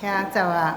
請奏啊。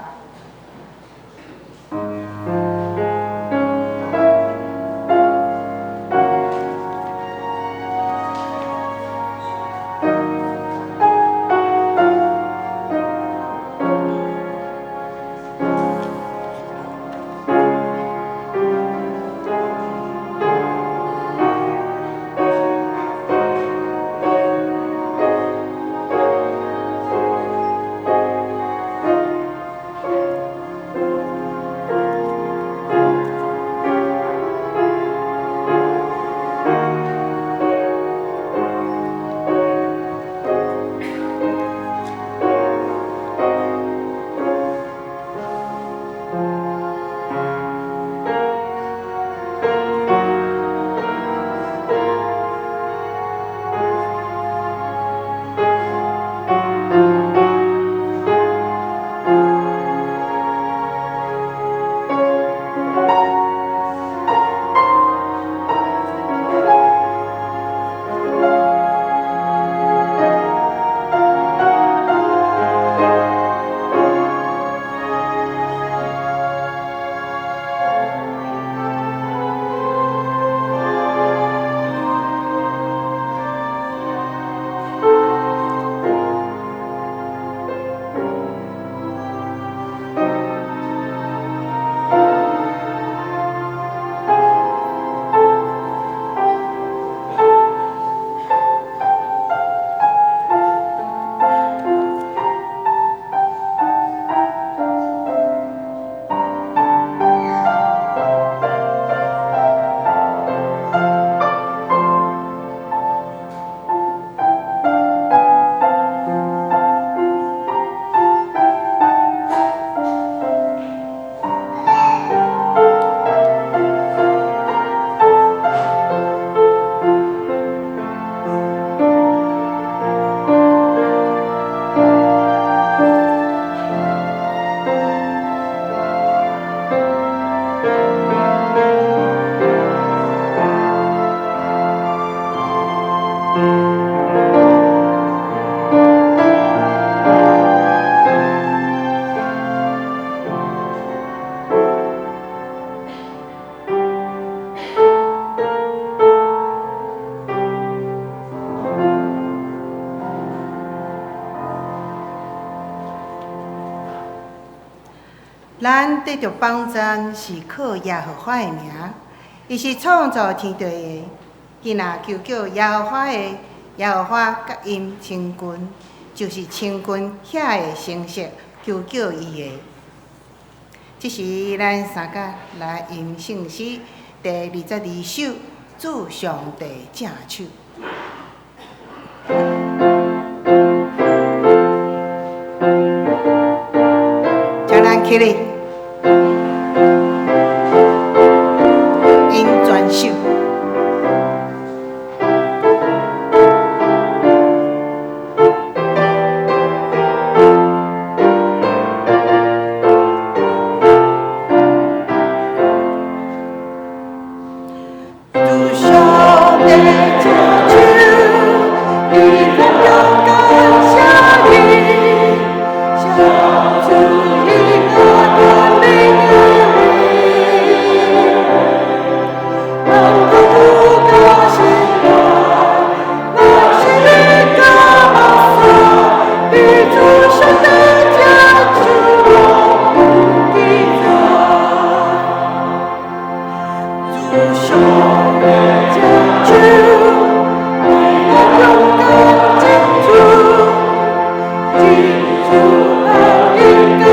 咱得著幫贊是靠耶和華的名，伊是創造天地的。伊若求叫耶和華的，耶和華佮𪜶親近，就是親近遐會誠實求叫伊的。這時，咱三甲來吟聖詩第22首，主上帝正手。請咱起立，吟全首。主上帝正手，你咱勇敢寫你，寫出你那甜美的話，咱都高興來，咱心裡高興，你主上帝正手永不低在。主上帝正手，為咱勇敢進出，進出咱應該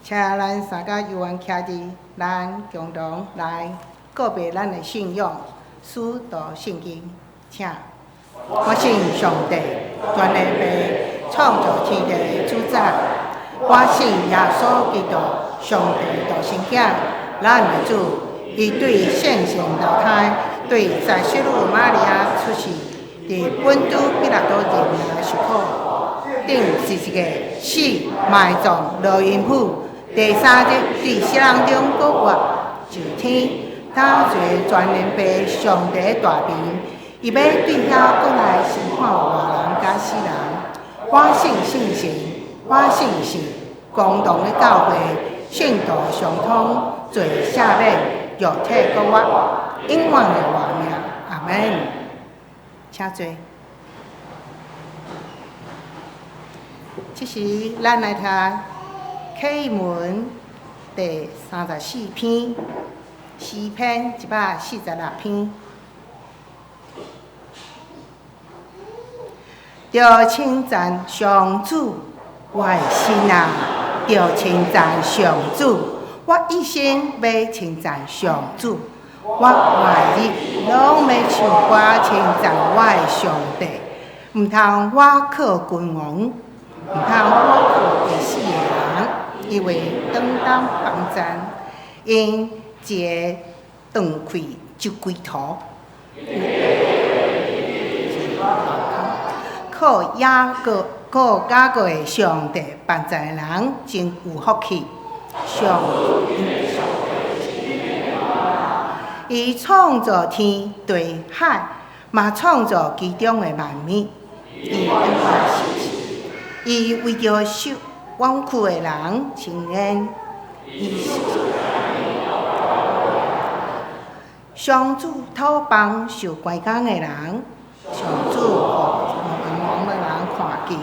請咱三甲猶原徛佇，咱共同來告白咱的信仰，使徒信經，請。我信上帝，全能父，創造天地的主宰。我信耶穌基督，上帝獨生囝，咱的主。伊對聖神投胎，對在聖女瑪利亞出世，佇本篤彼拉多任內受苦，釘十字架，死，埋葬，落陰府，第三日佇死人中復活，上天，搭坐全能父上帝大爿，伊欲對遐閣來審判活人佮死人。我信聖神，我信聖公同的教會，聖徒相通，罪赦免，肉體復活，永遠的活命。阿門。請坐。這時，咱來聽啟文第34篇，詩篇146篇。著稱讚上主，我的心啊！著稱讚上主，我一生欲稱讚上主，我活日攏欲唱歌稱讚我的上帝。毋通倚靠君王，毋通倚靠會死的人，因為當當幫贊，𪜶一下斷氣就歸土。靠雅各、靠雅各的上帝幫贊的人真有福氣。上伊創造天地海，嘛創造其中的萬物。伊為著受冤屈的人伸冤。伊上主討幫受關監的人，上主予盲的人看見，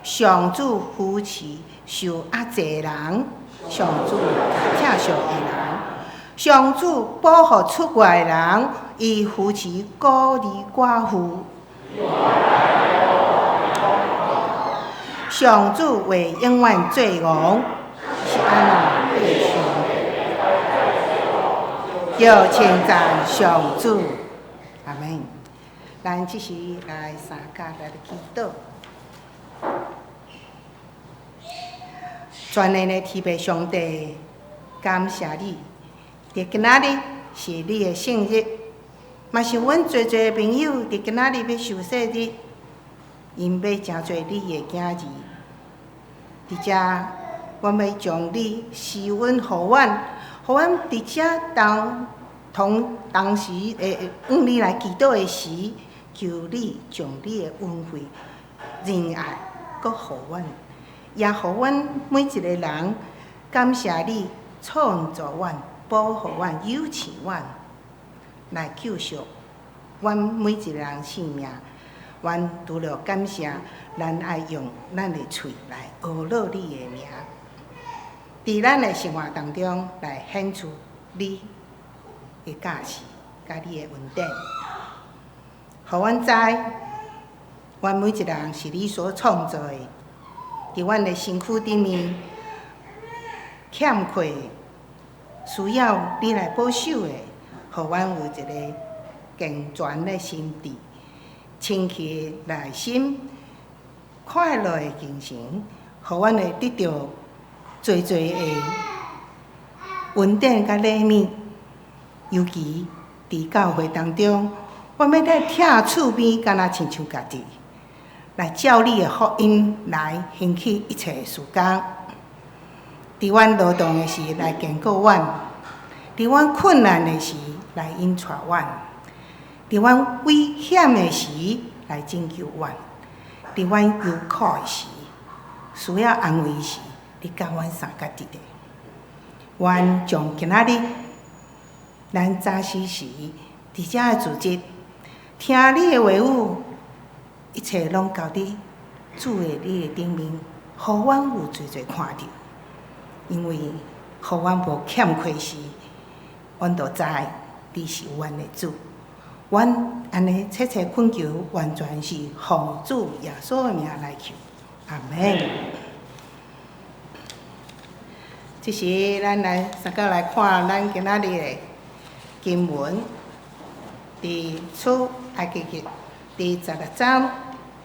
上主扶持受壓制的人，上主疼惜的人，上主保護出外的人，伊扶持孤兒寡婦。上主話永遠做王，是按怎對上？著稱讚上主，阿門。咱這時來三甲來祈禱。全能的天父上帝，感謝你，佇今仔日是你的聖日，嘛是阮濟濟朋友佇今仔日欲受洗日，𪜶欲成做你的囝兒。佇遮，阮欲將你施恩予阮，予阮佇遮當同當時會向你來祈禱的時，求你將你的恩惠、仁愛閣予阮，也予阮每一個人感謝你創造阮、保護阮、養飼阮，來救贖阮每一個人性命。阮除了感謝，咱愛用咱的喙來阿樂你的名，佇咱的生活當中來顯出你的教示，佮你的恩典，予阮知，阮每一個人是你所創造的，佇阮的身軀頂面欠缺，需要你來保守的，予阮有一个健全的心智、清氣的內心、快樂的精神，予阮會得著濟濟的恩典佮禮物。尤其佇教會當中，阮欲來拆厝邊，敢若親像家己，來照你的福音來興起一切的事工。佇阮勞動的時來堅固阮，佇阮困難的時來引帶阮，佇阮危險的時來拯救阮，佇阮憂苦的時，需要安慰時，你佮阮相佮佇咧。阮將今仔日，咱早時時佇遮的組織，聽你的話語，一切攏交佇主的你的頂面，予阮有濟濟看著。因為予阮無欠缺時，阮就知你是阮的主。阮按呢切切懇求，完全是奉主耶穌的名來求，阿門。這時，咱來相共來看咱今仔日的經文，佇出埃及記第十六章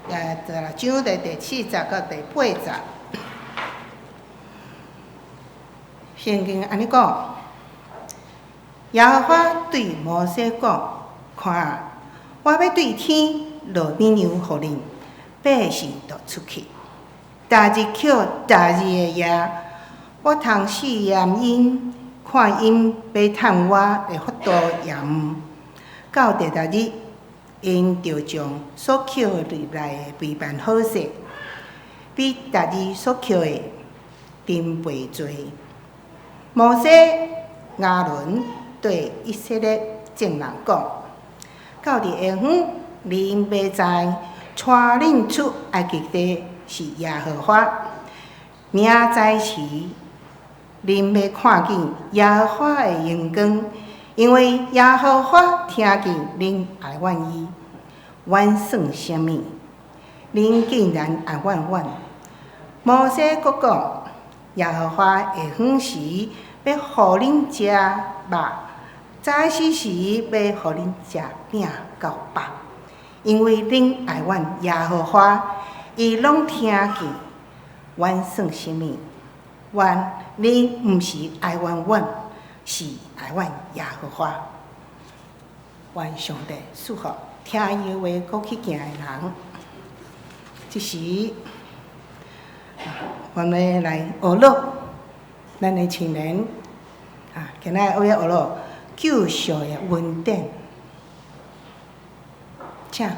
，16章的第四節到第八節。聖經按呢講，耶和華對摩西講：看，我欲對天落米糧予恁，百姓就出去。逐日抾逐日的額，我通試驗𪜶，看𪜶欲趁我的法度抑毋。到第六日，𪜶就將所抾入來的備辦好勢，比逐日所抾的珍倍濟。摩西、亞倫對以色列眾人講：到佇下昏，恁欲知帶恁出埃及的是耶和華。明早時，恁欲看見耶和華的榮光，因為耶和華聽見恁哀怨伊。阮算啥物？恁竟然哀怨阮？摩西閣講：耶和華下昏時欲予恁食肉，早時時欲予恁食餅夠飽，因為恁哀怨耶和華，伊攏聽見。阮算啥物？阮恁毋是哀怨阮，是哀怨耶和華。願上帝賜福聽伊的話閣去行的人。這時，阮欲來學樂，咱的青年啊，今仔日欲學樂救贖的恩典，請。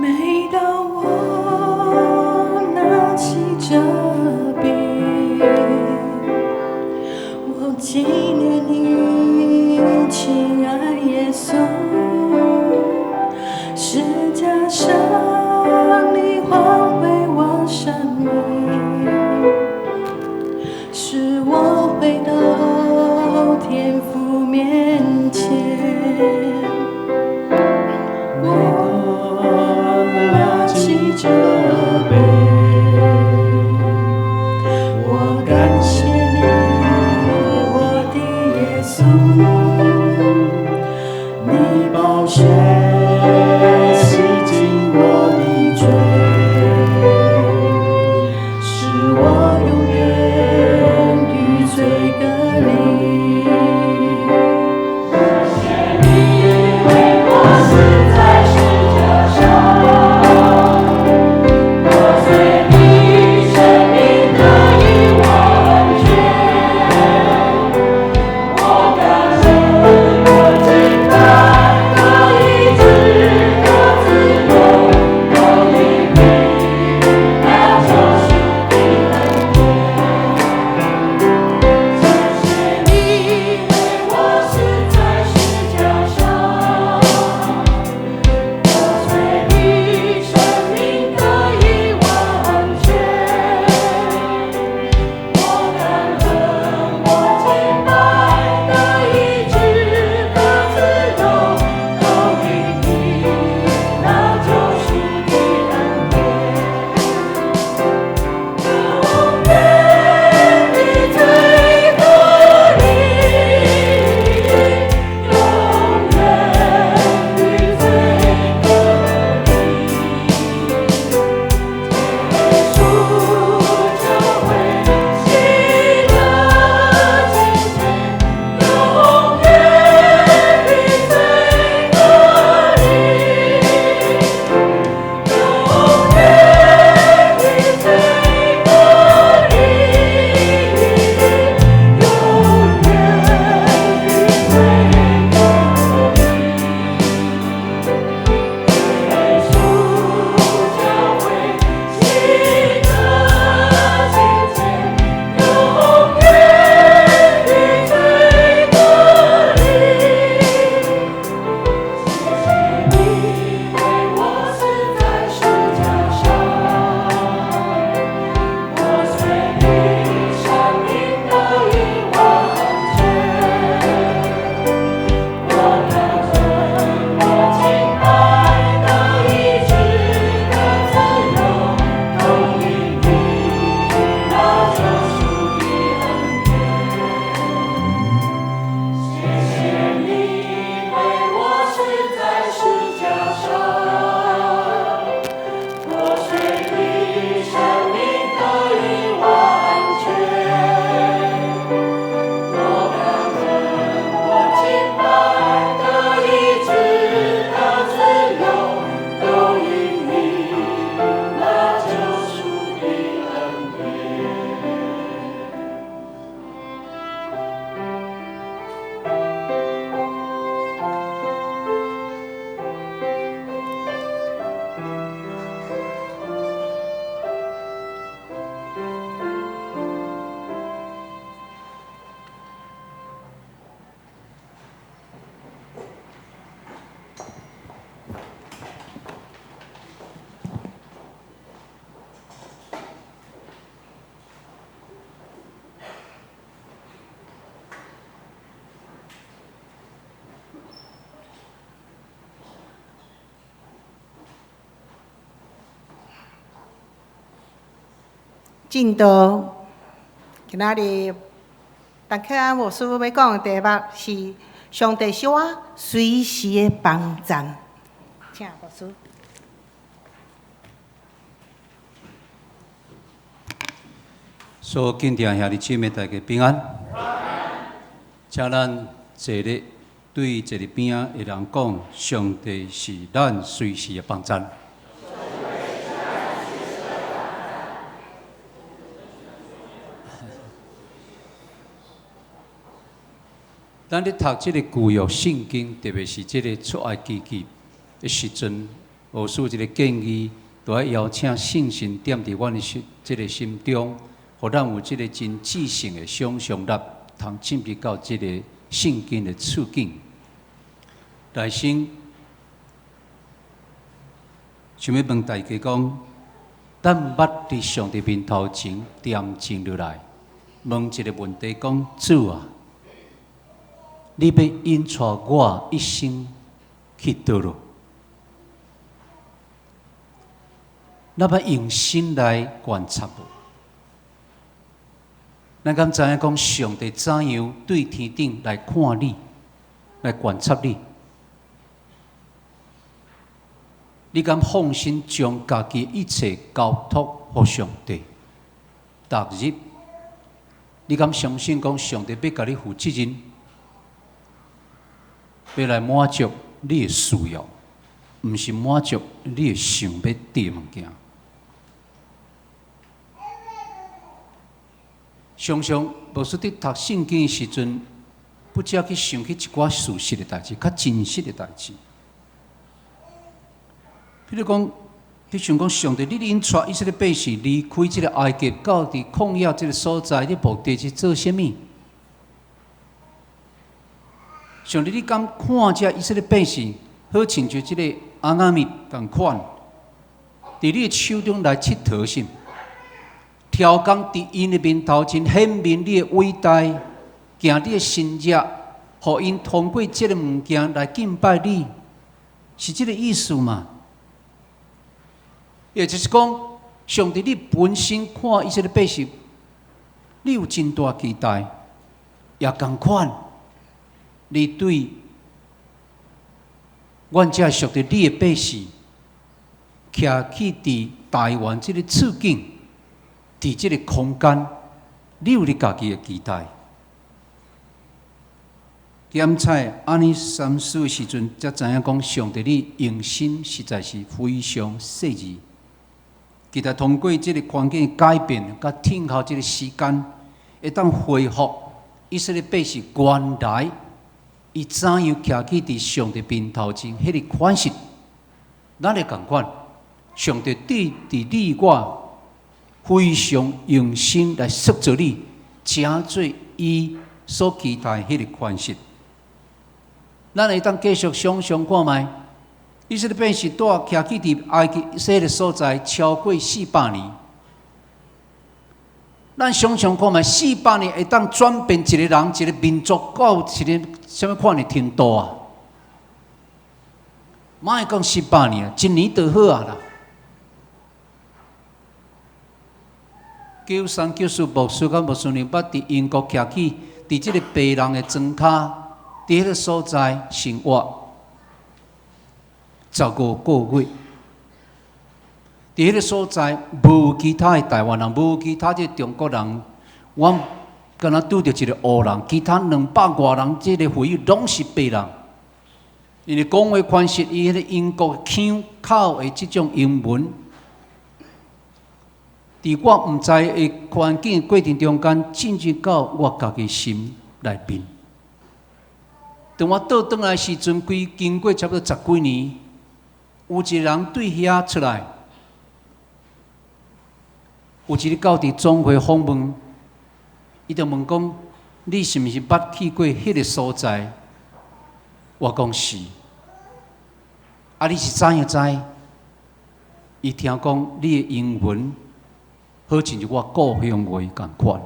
每當我拿起這筆，我紀念你，親愛耶穌，十架上你換回我生命，使我回到天父面前。我拿起這杯，我感謝你，我的耶穌，你寶血洗淨我的罪，使我永遠與罪隔離。謝你為我死在十架上，證道。今仔日，陳克安牧師欲講的題目是：上帝是我隨時的幫贊。請牧師。所有敬聽兄弟姊妹，大家平安。請咱坐咧，對坐佇邊仔的人講：上帝是咱隨時的幫贊。咱咧讀這个舊約聖經，特別是這个出埃及記的時陣，牧師有一个建議，就愛邀請聖神踮佇阮的心，這个心中，予咱有這个真知性的想像力，通進入到這个聖經的處境。來先，想欲問大家講，咱捌佇上帝面頭前恬靜落來，問一个問題，講主啊，你欲引帶我一生去佗落？咱捌用心來觀察無？咱敢知影講上帝怎樣對天頂來看你，來觀察你？你敢放心將家己一切交託予上帝？逐日，你敢相信講上帝欲共你負責任，欲來滿足你的需要，毋是滿足你的想欲得物件。常常牧師佇讀聖經的時陣，不只去想起一寡事實的代誌，較真實的代誌。比如講，你想講上帝，你引帶以色列百姓離開這個埃及，到佇曠野這个所在，你目的是做啥物？上帝，你敢看這以色列百姓，好親像這个紅仔物仝款，佇你的手中來𨑨迌啥？挑工佇𪜶的面頭前顯明你的偉大，行你的神蹟，予𪜶通過這个物件來敬拜你，是這个意思嘛？也就是講，上帝你本身看以色列百姓，你有真大期待，也仝款，你對阮這屬佇你的百姓，徛去佇台灣這个處境。佇這个空間，你有你家己的期待。檢採按呢三思的時陣，才知影講上帝你用心實在是非常細緻。期待通過這个環境的改變，佮等候這个時間，會當恢復以色列百姓原來伊怎樣徛起佇上帝面頭前，彼个款式，咱會仝款。上帝對佇你我。非常用心來塑造你，成做伊所期待彼个款式。咱會當繼續想像看覓，以色列百姓蹛徛起佇埃及這个所在超過四百年。咱想像看覓，四百年會當轉變一個人、一個民族到一个啥物款的程度啊？莫講四百年，一年就好啊啦。九三九四牧師佮牧師娘捌佇英國徛起，佇這个白人的莊跤，佇彼个所在生活15個月。佇彼个所在無其他的台灣人，無其他這个中國人，阮敢若拄著一个烏人，其他200外人這个會議攏是白人。因為講話款式，伊彼个英國腔口的這種英文。佇我毋知的環境過程中間，進入到我家己心內面。當我倒轉來時陣，規經過差不多十幾年，有一個人對遐出來，有一日到佇總會訪問，伊就問講：你是毋是捌去過彼个所在？我講是。啊，你是怎樣知？伊聽講你的英文。好親像我故鄉話仝款，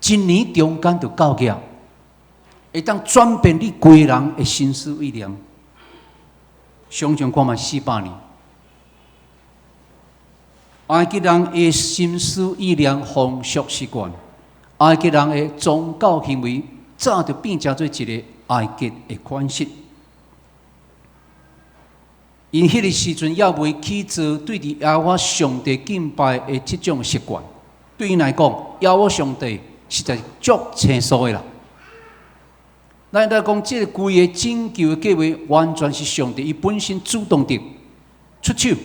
一年中間就到額，會當轉變你規人的心思意念。想像看覓四百年，埃及人的心思意念、風俗習慣，埃及人的宗教行為，早就變成做一个埃及的款式。𪜶彼个時陣猶未去做對佇耶和華上帝敬拜的這種習慣，對𪜶來講，耶和華上帝實在足清楚的啦。咱來講，這个規个拯救的計劃，完全是上帝伊本身主動的出手，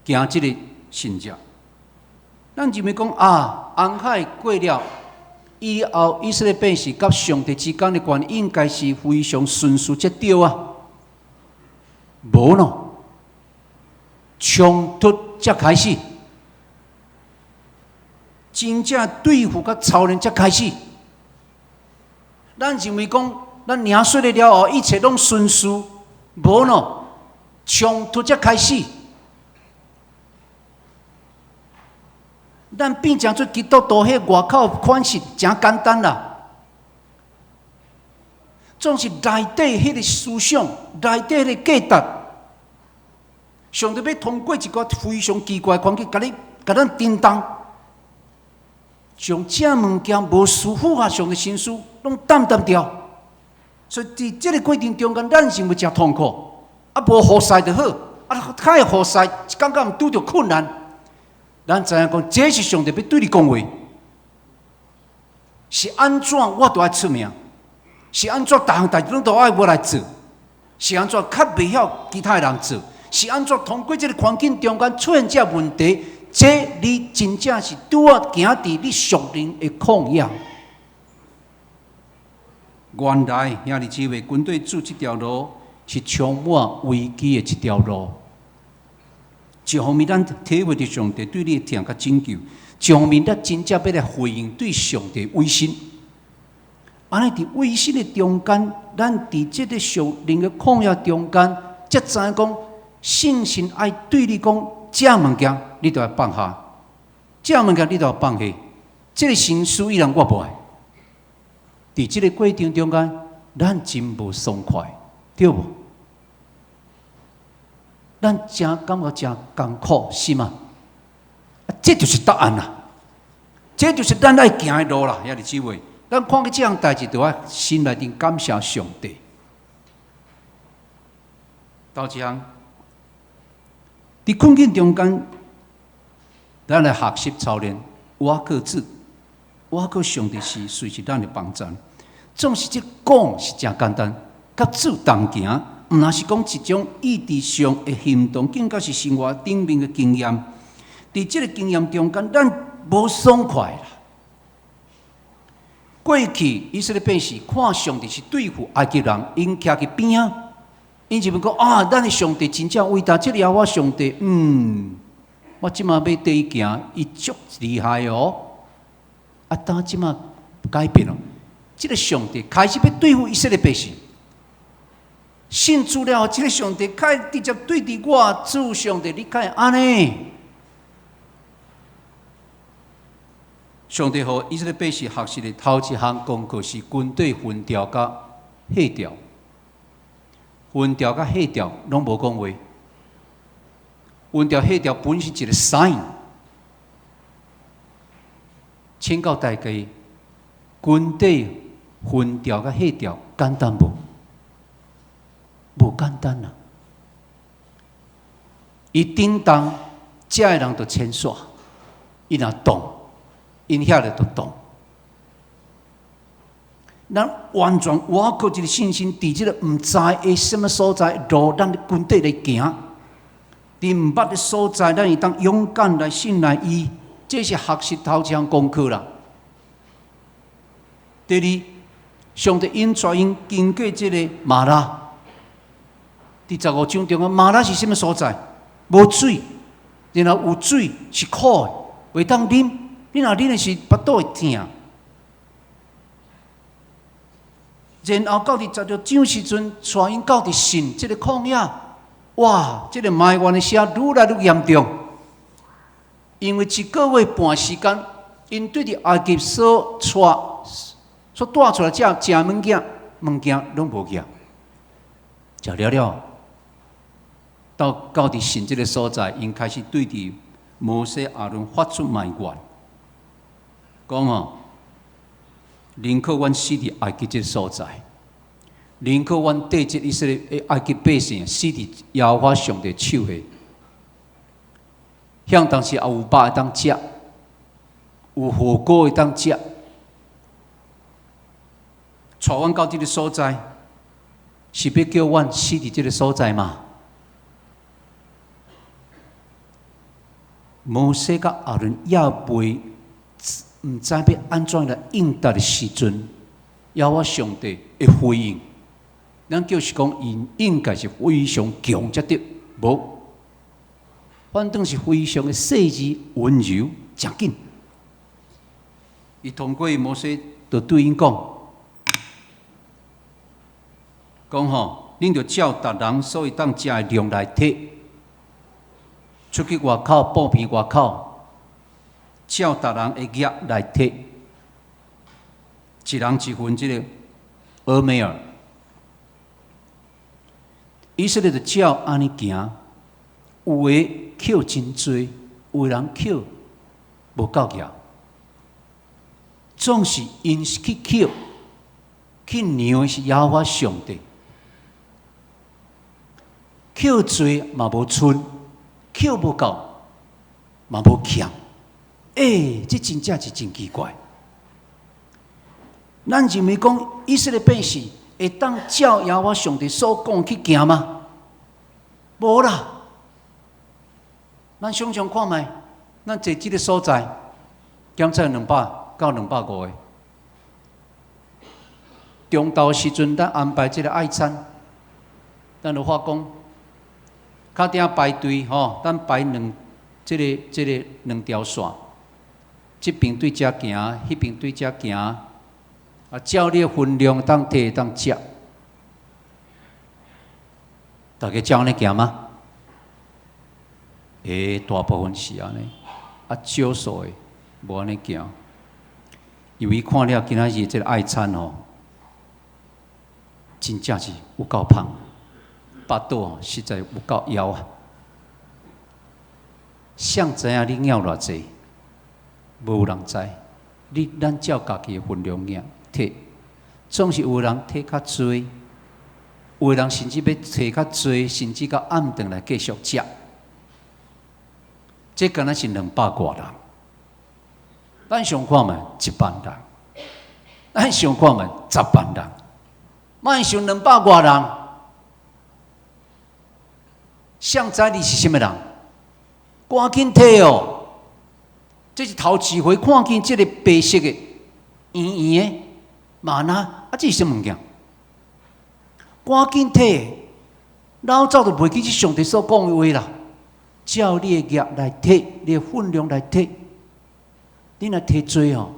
行這个神蹟。咱認為講啊，紅海過了以後，以色列百姓佮上帝之間的關係應該是非常順遂才對啊。無喏，衝突才開始，真正對付佮操練才開始。咱認為講，咱領洗禮了後，一切攏順遂，無喏，衝突才開始。咱變成做基督徒，彼外口款式誠簡單啦。總是內底彼个思想，內底彼个價值，上帝欲通過一個非常奇怪的環境，共你共咱叮當，將這物件無符合上帝心思，攏澹澹掉。所以佇這个過程中間，咱是毋是誠痛苦？啊，無予曬就好，啊，較會予曬，感覺拄著困難。咱知影講，這是上帝欲對你講話，是按怎我都愛出名。是按怎，逐項代誌攏都愛我來做？是按怎較袂曉其他的人做？是按怎通過這个環境中間出現這問題？這你真正是拄仔行佇你屬靈的曠野。原來兄弟姊妹，軍隊走這條路是充滿危機的一條路。一方面，咱體會著上帝對你的疼佮拯救；一方面，咱真正欲來回應對上帝委身。按呢佇委身的中間，咱佇這个屬靈的曠野中間，才知影講聖神愛對你講，這物件你著愛放下，這物件你著愛放下。這个心思意念我無愛。佇這个過程中間，咱真無爽快，對無？咱誠感覺誠艱苦，是嗎？啊，這就是答案啦！這就是咱愛行的路啦，兄弟姊妹。咱看見這項代誌，就愛心內頂感謝上帝。頭一項，佇困境中間，咱來學習操練，倚靠主，倚靠上帝是隨時咱的幫贊。總是這講是誠簡單，佮做同行，毋但是講一種意志上的行動，更加是生活頂面的經驗。佇這个經驗中間，咱無爽快啦。過去以色列百姓看上帝是對付埃及人，𪜶徛佇邊仔，𪜶就問講啊，咱的上帝真正偉大，這个耶和華上帝，我這馬欲綴伊行，伊足厲害哦。啊，當這馬改變了，這个上帝開始欲對付以色列百姓，信主了後，這个上帝開直接對佇我主上帝，你敢會按呢？上帝予以色列百姓學習的頭一項功課是軍隊分調佮下調，分調佮下調攏無講話。分調下調本是一个 sign，請教大家，軍隊分調佮下調簡單無？無簡單啊！伊頂動，遮的人就遷徙，伊若動。𪜶遐咧就動，咱完全倚靠這个信心，佇這个毋知的啥物所在路，咱的軍隊來行。佇毋捌的所在，咱會當勇敢來信賴伊，這是學習頭一項功課啦。第二，上帝引帶𪜶經過這个瑪拉，佇15章中啊，瑪拉是啥物所在？無水，然後有水是苦的，袂當啉。你若啉的時，腹肚會疼。然後到佇16章時陣，帶𪜶到佇神這个曠野，哇！這个埋怨的聲愈來愈嚴重，因為一個月半時間，𪜶對佇埃及所帶、所帶出來這食物件、物件攏無去啊，食了了，到佇神這个所在，𪜶開始對佇摩西、亞倫發出埋怨，講吼，寧可阮死佇埃及這个所在，寧可阮綴這以色列的埃及百姓死佇耶和華上帝手下。向當時也有肉會當食，有火鍋會當食，帶阮到這个所在，是欲叫阮死佇這个所在嗎？摩西佮亞倫猶未毋知欲按怎來應答的時陣，耶和華上帝的回應，咱就是講，𪜶應該是非常強才對，無，反正是非常的細緻、溫柔、誠緊。伊通過摩西，就對𪜶講，講吼，恁著照逐人所會當食的量來提。出去外口，布棚外口，照逐人的額來提，一人一份這个俄美耳。以色列就照按呢行，有的抾真濟，有的人抾無夠額，總是𪜶是去抾，去量的是耶和華上帝，抾濟嘛無賰。抾無夠，嘛無欠。欸，這真正是真奇怪。咱認為講以色列百姓會當照耶和華上帝所講去行嗎？無啦。咱想想看覓，咱坐這个所在，檢測200到250个。中晝時陣，咱安排這个愛餐，咱就發講。跤頂排隊吼，咱排兩，這个兩條線，這邊對遮行，彼邊對遮行，啊，照你的分量當提當食，大家照按呢行嗎？欸，大部分是按呢，啊，少數的無按呢行，因為看了今仔日這个愛餐吼，真正是有夠芳。腹肚吼，實在有夠枵啊！誰知影你枵偌濟？無人知。你咱照家己的分量攑提，總是有人提較濟，有的人甚至欲提較濟，甚至到暗頓來繼續食。這敢若是200外人，咱想看覓1萬人，咱想看覓10萬人，莫想200外人。誰知你是啥物人？趕緊提哦！這是頭一回看見這个白色的、圓圓的嗎哪，啊，這是啥物件？趕緊提，老早就袂記這上帝所講的話啦。照你的額來提，你的分量來提。你若提濟哦，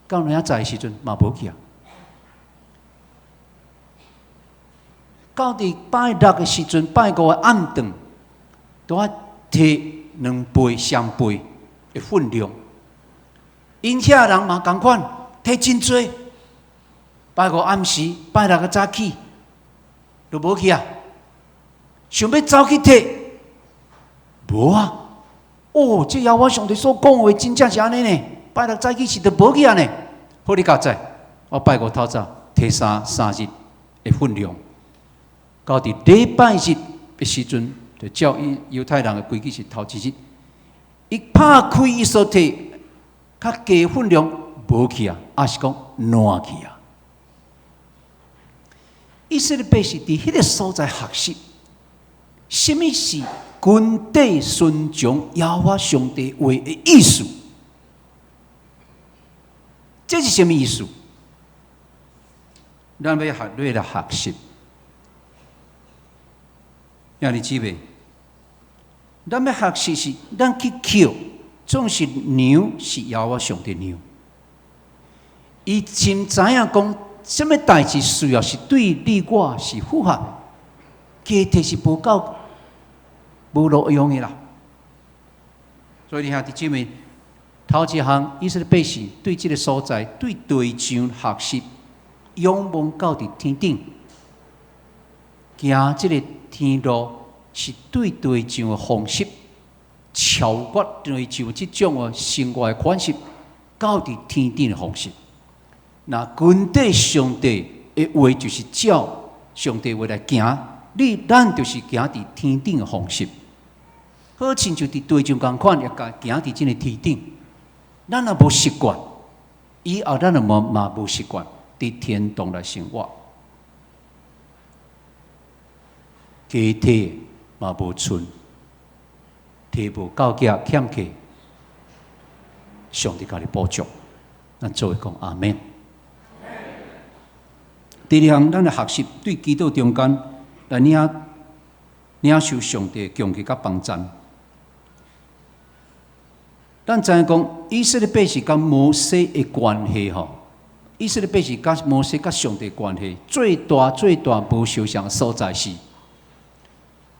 到明仔載的時陣嘛無去啊。到佇拜六的時陣，拜五的暗頓，都愛提兩倍、三倍的分量。𪜶遐人嘛仝款，提真濟。拜五暗時，拜六的早起，就無去啊。想欲走去提，無啊！哦，這耶和華上帝所講的話，真正是按呢呢。拜六早起時就無去啊呢。好，你較早，我拜五透早提三日的分量。到佇禮拜日的時陣，就照伊猶太人的規矩是頭一日，伊拍開伊所提較低分量無去啊，抑是講爛去啊。以色列百姓佇彼个所在學習，啥物是軍隊順從耶和華上帝話的意思？這是啥物意思？咱欲學，欲來學習。兄弟姊妹，咱欲學習是，咱去抾，總是量是耶和華上帝量。伊真知影講，啥物代誌需要是對你我是符合的，加提是無夠無路用的啦。所以，兄弟姊妹，頭一項以色列百姓對這个所在，對對象學習，仰望到佇天頂，行這个天路，是對地上的方式超越地上這種的生活的款式，到佇天頂的方式。若根據上帝的話，就是照上帝話來行，你咱就是行佇天頂的方式。好親像佇地上仝款，也共行佇這个天頂。咱若無習慣，以後咱就無嘛無習慣佇天堂來生活，加體嘛無剩，提無到額欠客，上帝共你補足。咱做伙講阿們。第二項，咱來學習對祈禱中間來領受上帝的供給佮幫贊。咱知影講，以色列百姓佮摩西的關係吼，以色列百姓佮摩西佮上帝關係最大最大無相像的所在是，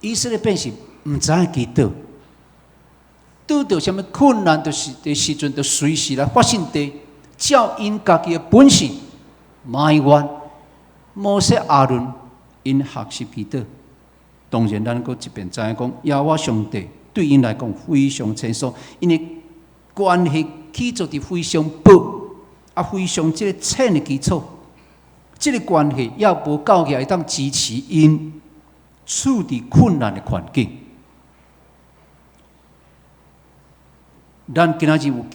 以色列百姓毋知影祈禱，拄著啥物困難就是的時陣，就隨時來發信地，照𪜶家己的本性埋怨摩西亞倫，𪜶學習祈禱。當然，咱閣一邊知影講，耶和華上帝對𪜶來講非常清楚，因為關係起做佇非常薄，啊，非常這个淺的基礎，這个關係也無夠額會當支持𪜶處佇困難的環境。咱今仔日有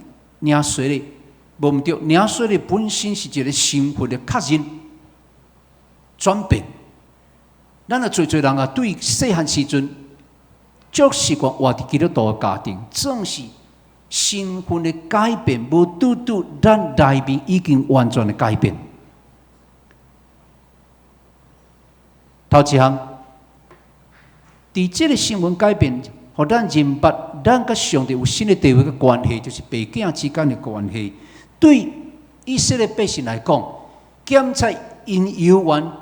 領洗禮，無毋對，領洗禮本身是一个身份的確認、轉變。咱啊，濟濟人啊，對細漢時陣，足習慣活佇基督徒的家庭，總是身份的改變，無拄拄咱內面已經完全的改變。頭一項，佇這个身份改變，予咱認捌，咱佮上帝有新的地位的關係，就是爸囝之間的關係。對以色列百姓來講，檢查𪜶猶原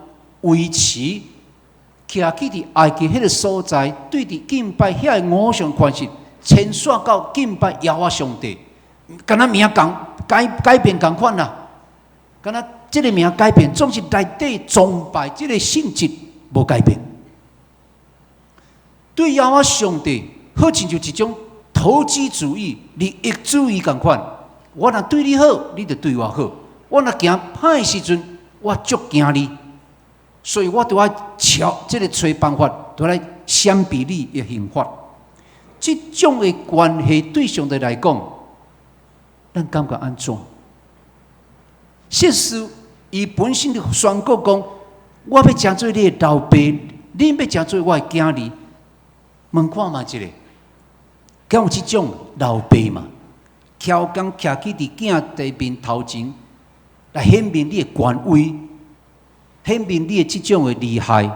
維持徛起佇埃及彼个所在，對佇敬拜遐个偶像權勢，遷徙到敬拜耶和華上帝，敢若名仝改改變仝款啦，敢若這个名改變，總是內底崇拜這个性質無改變。對耶和華上帝，好親像一種投機主義、利益主義仝款。我若對你好，你就對我好；我若行歹時陣，我足驚你。所以我都愛巧這个揣辦法，都來閃避你的刑罰。這種的關係對上帝來講，咱感覺按怎？事實伊本身就宣告講：我欲成做你的老爸，你欲成做我的囝兒。問看覓一下，敢有這種老爸嘛？蹺工徛起佇囝的面頭前，來顯明你的權威，顯明你的這種的厲害。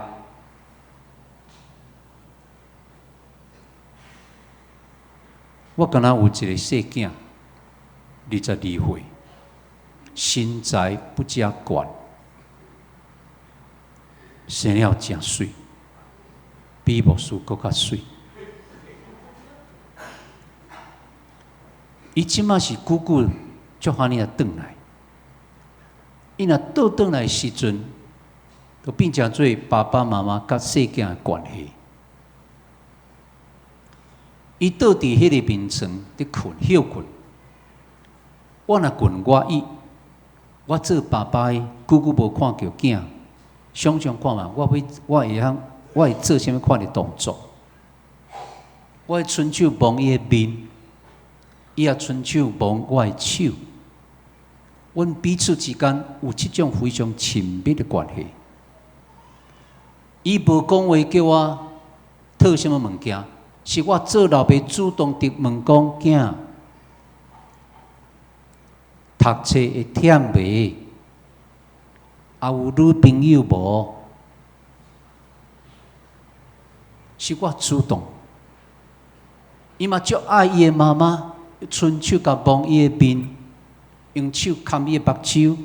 我敢若有一个細囝，22歲，身材不遮懸，生了誠媠，比牧師閣較媠。伊這馬是久久足歡喜轉來，伊若倒轉來時陣，就變成做爸爸媽媽佮細囝的關係。伊倒佇彼个眠床佇睏歇睏，我若睏我伊，我做爸爸的久久無看著囝，想像看覓，我欲我會曉我會做啥物款的動作？我會伸手摸伊的面，伊也伸手摸我的手，阮彼此之間有這種非常親密的關係。伊無講話叫我討啥物物件，是我做老爸主動佇問講囝，讀冊會忝袂？啊有女朋友無？是我主動。伊嘛足愛伊的媽媽，伸手共摸伊的面，用手牽伊的目睭，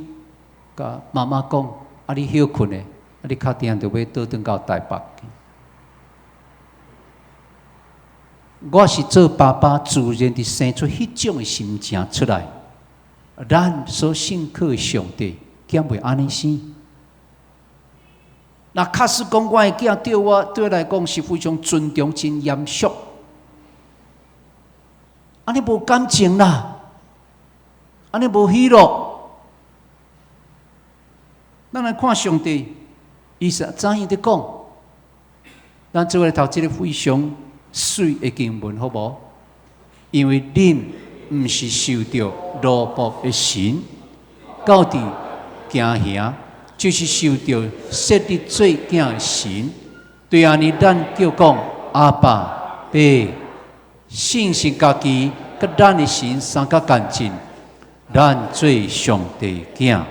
共媽媽講：啊，你歇睏的，啊，你敲電話就欲倒轉到台北去。我是做爸爸，自然地生出彼種的心情出來。咱所信靠的上帝，敢袂按呢生？若假使講我的囝對我來講是非常尊重、真嚴肅，按呢無感情啦，按呢無喜樂。咱來看上帝，伊是怎樣佇講？咱做伙來讀這个非常媠的經文，好無？因為恁毋是受著奴僕的神，到佇驚嚇，就是受著設立做囝的神。對按呢，咱叫講阿爸父，聖神家己佮咱的神相佮見證，咱做上帝囝。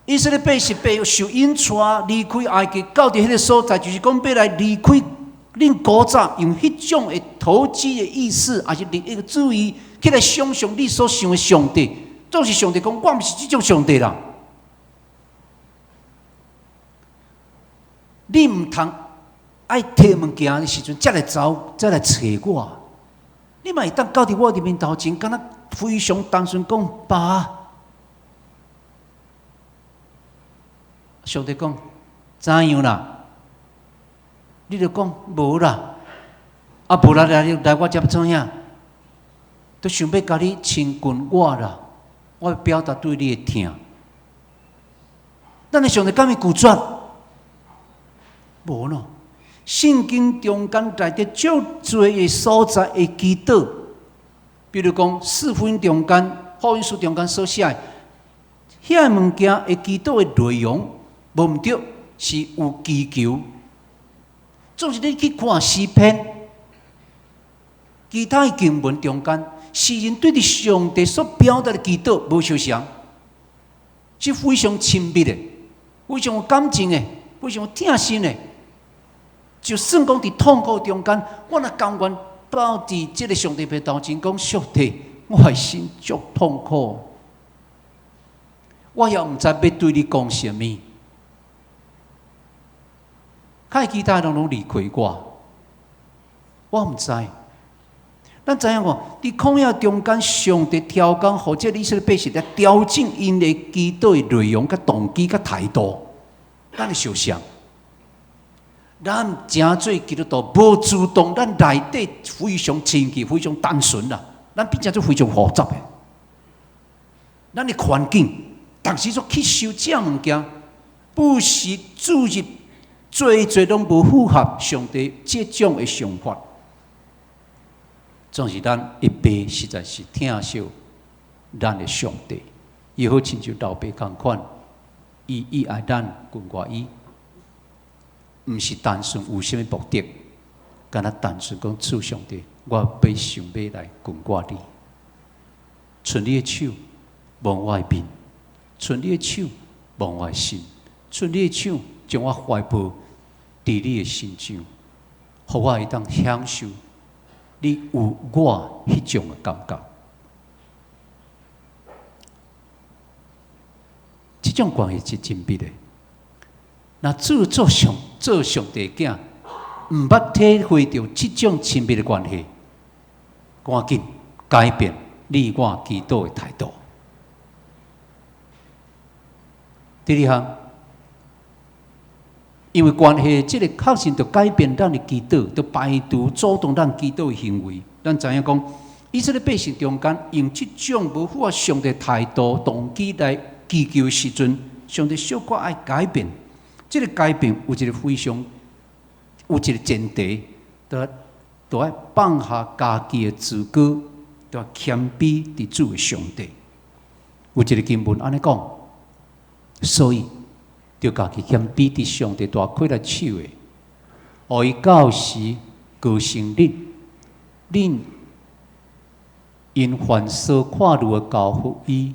以色列百姓被受引帶離開埃及，到佇彼个所在，就是講欲來離開恁古早用彼種的投機的意思，抑是利益主義去來想象你所想的上帝，總是上帝講，我毋是這種上帝啦。你毋通愛提物件的時陣，才來走，才來揣我。你嘛會當到佇我的面頭前，敢若非常單純講爸。上帝講怎樣啦？你就講無啦，啊無啦來來我遮欲創啥？都想欲共你親近我啦，我欲表達對你的疼。咱的上帝敢會拒絕？無喏。聖經中間內底足濟的所在會祈禱，比如講四福音中間、福音書中間所寫的，遐个物件會祈禱的內容。無毋對，是有祈求。總是你去看詩篇，其他的經文中間，詩人對著上帝所表達的祈禱無相像，是非常親密的，非常有感情的，非常有疼心的。就算講佇痛苦中間，我若甘願抱佇這个上帝面頭前講，上帝，我的心足痛苦，我也毋知欲對你講啥物。較其他攏攏離開我，我毋知。咱知影無？佇曠野中間，上帝挑工，予這以色列百姓來調整𪜶的祈禱的內容、佮動機、佮態度。咱會相像，咱誠濟基督徒無主動，咱內底非常親近、非常單純啦。咱變成做非常複雜的。咱的環境，當時所吸收這物件，不是注入。濟濟攏無符合上帝這種的想法，總是咱的爸實在是疼惜咱的上帝，伊好親像老爸仝款，伊伊愛咱近倚伊，毋是單純有啥物目的，敢若單純講主上帝，我欲想欲來近倚你，伸你的手摸我的面，伸你的手摸我的心，伸你的手將我懷抱佇你的身上，予我會當享受你有我彼種的感覺。這種關係是親密的。若主做上做上帝囝，毋捌體會著這種親密的關係，趕緊改變你我祈禱的態度。第二項。因為關係，這个確實著改變咱的祈禱，著排除阻擋咱祈禱的行為。咱知影講，以色列百姓中間用這種無符合上帝態度、動機來祈求的時陣，上帝小可愛改變。這个改變有一个非常有一个前提，著著愛放下家己的自高，著謙卑佇主的上帝。有一个經文按呢講，所以。著家己謙卑佇上帝大氣力手下，予伊到時高升恁，恁因凡所看慮的交予伊，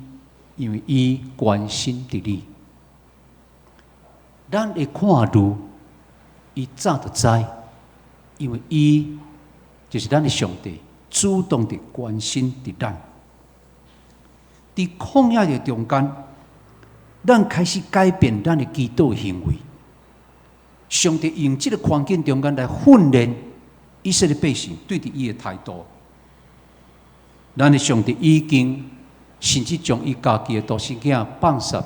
因為伊關心著你。咱的看慮，伊早就知，因為伊就是咱的上帝，主動佇關心著咱。佇曠野的中間。咱開始改變咱的祈禱行為。上帝用這个環境中間來訓練以色列百姓對著伊的態度。咱的上帝已經甚至將伊家己的獨生囝放捨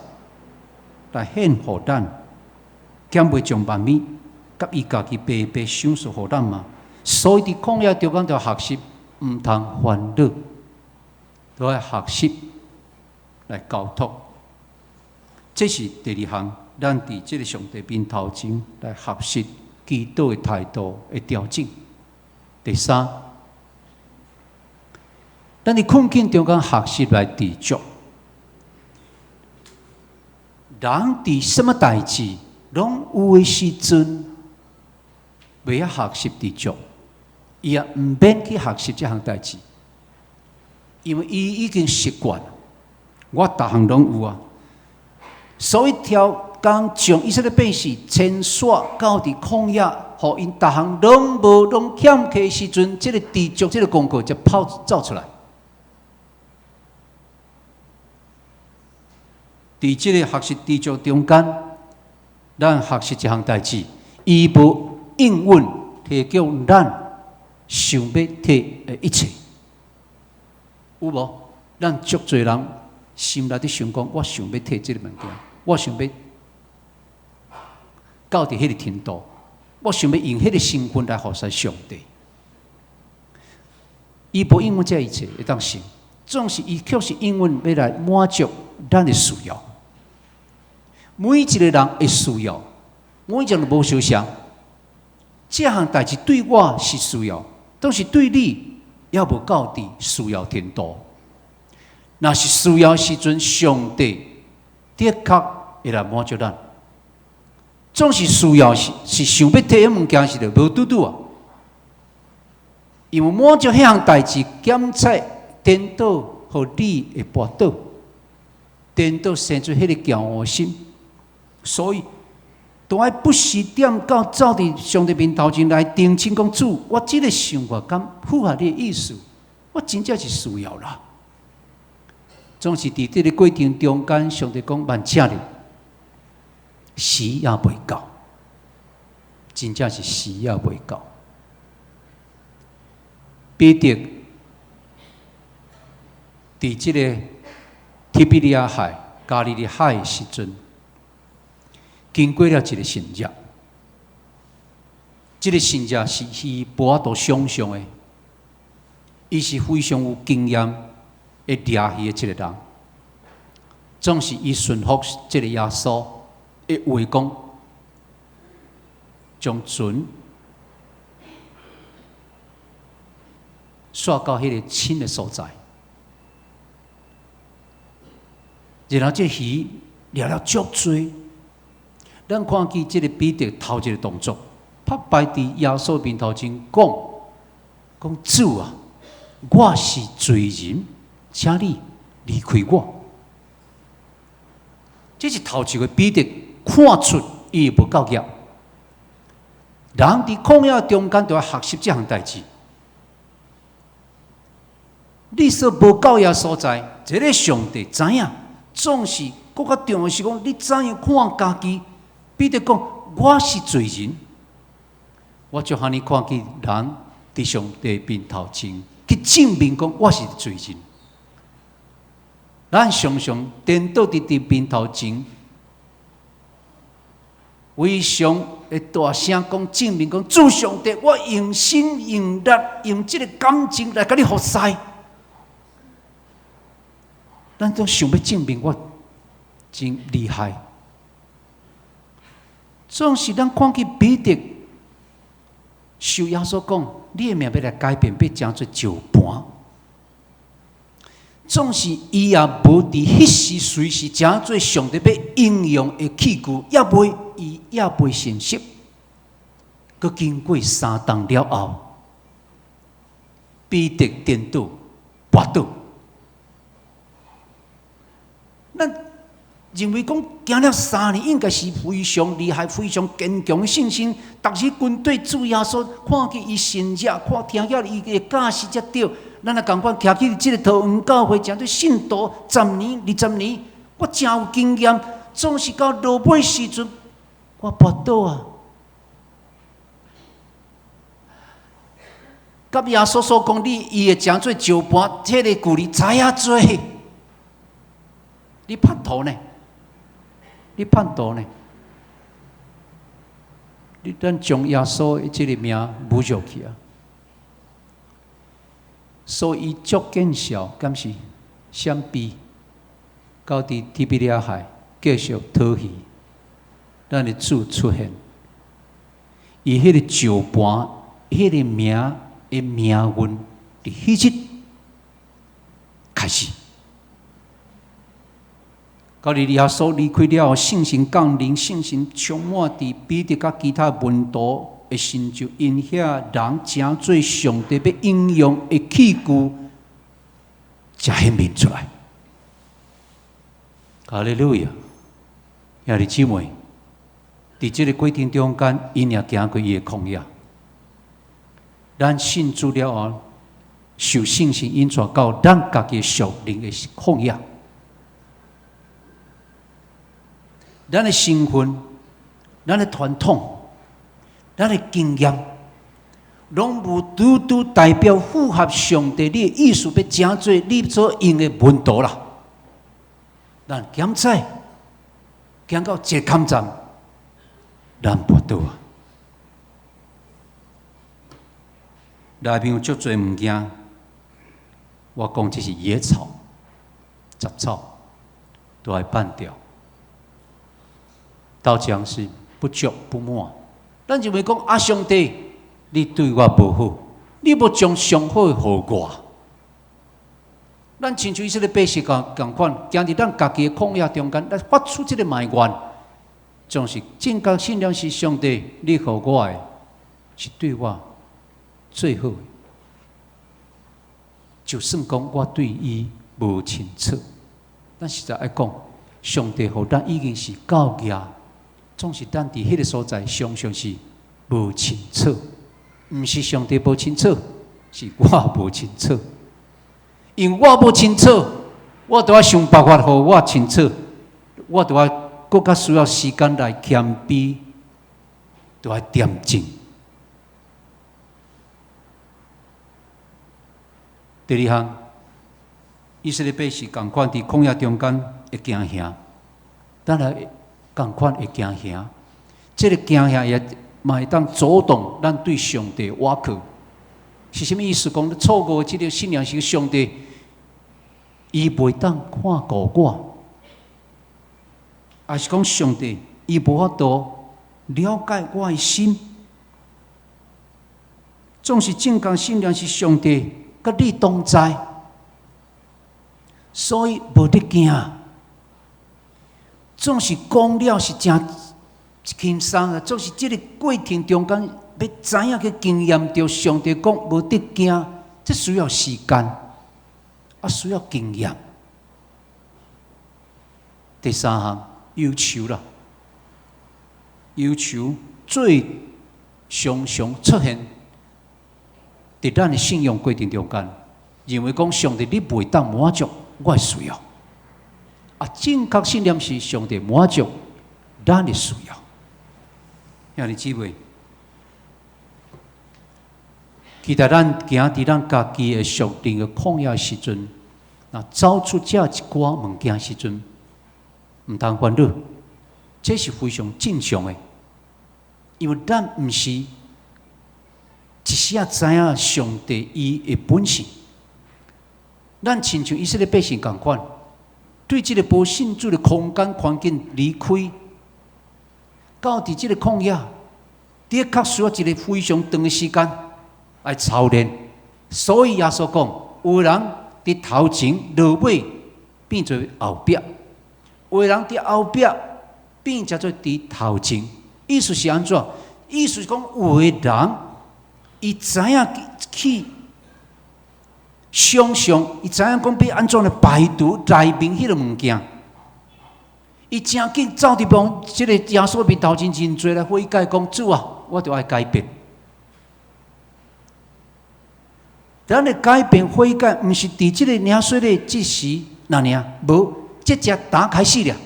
來獻予咱。敢袂將萬物佮伊家己白白賞賜予咱嗎？所以佇曠野中間著學習，毋通煩惱，都愛學習來交託。這是第二項，咱佇這个上帝面頭前來學習祈禱的態度的調整。第三，咱佇困境中間學習來知足。人佇啥物代誌，攏有的時陣，袂曉學習知足，伊也毋免去學習這項代誌，因為伊已經習慣。我逐項攏有啊，所以刁工將以色列百姓遷徙到佇曠野，予𪜶逐項攏無攏欠缺時陣，這个知足這个功課才跑走出來。佇這个學習知足中間，咱學習一項代誌，伊無應允提供咱想欲提的一切，有無？咱足濟人心內佇想講，我想欲提這个物件，我想欲到佇彼个程度，我想欲用彼个身份來服侍上帝。伊無應允這一切會當成，總是伊卻是應允欲來滿足咱的需要。每一个人的需要，每一個人無相像。這項代誌對我是需要，但是對你猶無到佇需要程度。若是需要時陣，上帝的確會來滿足咱。總是需要是是想欲提彼物件時，就無拄拄啊。因為滿足彼項代誌，檢測顛倒，予你會跋倒，顛倒生出彼个驕傲心。所以，都愛不時點到走佇上帝面頭前來澄清講，主，我這个想法敢符合你的意思？我真正是需要啦。總是佇這个過程中間，上帝講慢請你，時猶未到，真正是時猶未到。彼得佇這个提比利亞海、加利利海的時陣，經過了一个神跡，這个神跡是伊無法度想象的，伊是非常有經驗的掠魚的這个人，總是伊順服這个耶穌的話講，將船徙到彼个深的所在，然後這魚掠了足濟。咱看見這个彼得頭一个動作，拍敗佇耶穌面頭前講：講主啊，我是罪人，請你離開我。這是頭一个彼得看出伊無夠額。人佇曠野中間，就愛學習這項代誌。你所無夠額所在，這个上帝知影，總是閣較重要是講，你怎樣看家己？彼得講：我是罪人，我就予你看見人佇上帝面頭前去證明講我是罪人。咱常常顛倒佇佇面頭前，非常會大聲講證明講，主上帝，我用心用力用這个感情來共你服侍。咱都想欲證明我真厲害。總是咱看見彼得受耶穌講，你的名欲來改變，欲成做石盤。總是伊也無佇彼時隨時成做上帝欲應用的器具，猶未伊猶未成熟。閣經過三冬了後，彼得顛倒跋倒。咱認為講行了3年，應該是非常厲害、非常堅強的信心。逐日跟綴主耶穌，看見伊神跡，看聽見伊的教示才對。咱也仝款徛起這个桃園教會，成做信徒十年、20年，我誠有經驗。總是到落尾時陣，我跋倒啊！佮耶穌所講，你伊會成做石盤，這个距離知影濟。你叛徒呢？你叛徒呢？你咱將耶穌的這个名侮辱去啊！所以足見笑，敢是閃避，到佇提比利亞海繼續討魚。咱的主出現，伊彼个石盤，彼个名的命運，佇彼日開始。到佇耶穌離開了後，聖神降臨，聖神充滿佇彼得佮其他門徒的身上，𪜶遐人成做上帝欲應用的器具，才顯明出來。哈利路亞！兄弟姊妹，佇這个過程中間，𪜶也行過伊的曠野。咱信主了後，受聖神引帶到咱家己屬靈的曠野。咱的身份、咱的傳統、咱的經驗，攏無拄拄代表符合上帝你的意思，欲成做你所用的門徒啦。咱檢查，行到一個坎站，咱跋倒啊！內面有足濟物件，我講這是野草、雜草，都愛挽掉。到這是不足不滿，咱就會講啊，上帝，你對我無好，你無將上好的予我。咱親像以色列百姓仝款，行佇咱家己的曠野中間，咱發出這个埋怨，總是正確信念是上帝，你予我的是對我最好的。就算講我對伊無清楚，咱實在愛講，上帝予咱已經是夠額。總是咱佇彼个所在，常常是無清楚，毋是上帝無清楚，是我無清楚。因為我無清楚，我都愛想辦法予我清楚，我都愛閣較需要時間來謙卑，都愛恬靜。第二項，以色列百姓仝款佇曠野中間會驚嚇，咱來仝款會驚嚇，這个驚嚇也嘛會當阻擋咱對上帝倚靠。是啥物意思？講錯誤的這个信仰是上帝，伊袂當看顧我，抑是講上帝伊無法度了解我的心。總是正確信仰是上帝佮你同在，所以無得驚。總是講了是誠輕鬆啊！總是這个過程中間，欲知影去經驗著上帝講無得驚，這需要時間，啊需要經驗。第三項，憂愁啦，憂愁最常常出現佇咱的信仰過程中間，認為講上帝你袂當滿足我的需要。啊，正確信念是上帝滿足咱的需要。兄弟姊妹，期待咱行佇咱家己的屬靈的曠野時陣，若走出這一寡物件時陣，毋通煩惱，這是非常正常的，因為咱毋是一時仔知影上帝伊的本性，咱親像以色列百姓仝款。對這个無信主的空間環境離開，到佇這个曠野，的確需要一个非常長的時間來操練。所以耶穌講，有的人佇頭前落尾變做後壁，有的人佇後壁變成做佇頭前。意思是按怎？意思是講，有的人伊知影去。想像伊知影講欲按怎來排除內面彼个物件，伊誠緊走佇幫這个耶穌面頭前認罪來悔改，講主啊，我著愛改變。咱的改變悔改，毋是佇這个領洗禮這時那爾，無，這才打開始了，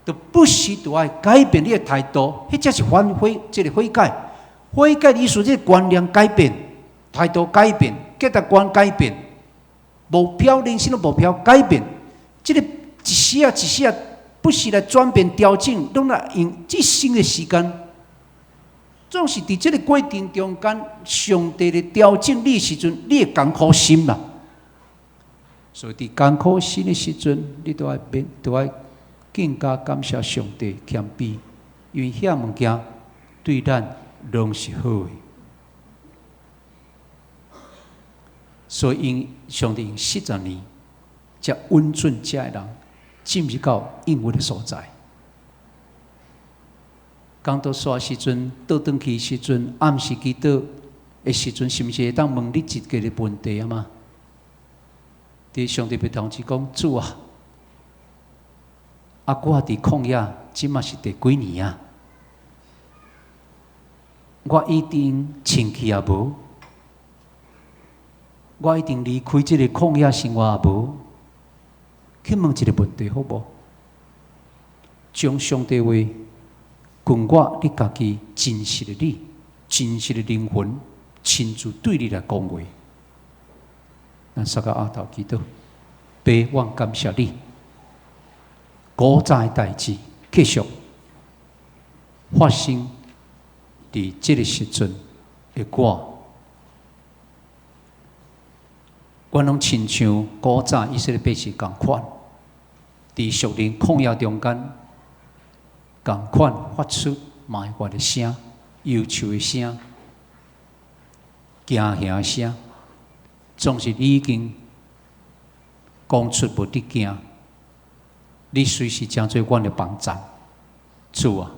就不時著愛改變你的態度，彼才是反悔，這个悔改。悔改的意思，這个觀念改變。態度改變，價值觀改變，目標，人生的目標改變，這个一時仔一時仔不是來轉變調整，攏來用這生的時間，總是佇這个過程中間，上帝咧調整你的時陣，你會艱苦心啦。所以佇艱苦心的時陣，你都愛變，都愛更加感謝上帝謙卑，因為遐物件對咱攏是好的。所以，𪜶上帝用40年，才允准這个人進入到應許的所在。講道煞時陣，倒轉去時陣，暗時祈禱的時陣，是毋是會當問你一個的問題啊嘛？佇上帝面頭前講，主啊，啊，我佇曠野，這馬是第幾年啊？我已經清氣也無，我已經離開這个曠野生活也無。去問一个問題好無？將上帝話跟我你家己真實的你、真實的靈魂，親自對你來講話。咱三個阿頭祈禱，爸，我感謝你。古早的代誌繼續發生佇這个時陣的我，我攏親像古早以色列百姓仝款，佇屬靈曠野中間，仝款發出埋怨的聲、憂愁的聲、驚嚇的聲，總是你已經講出無得驚，你隨時成做阮的幫贊。主啊，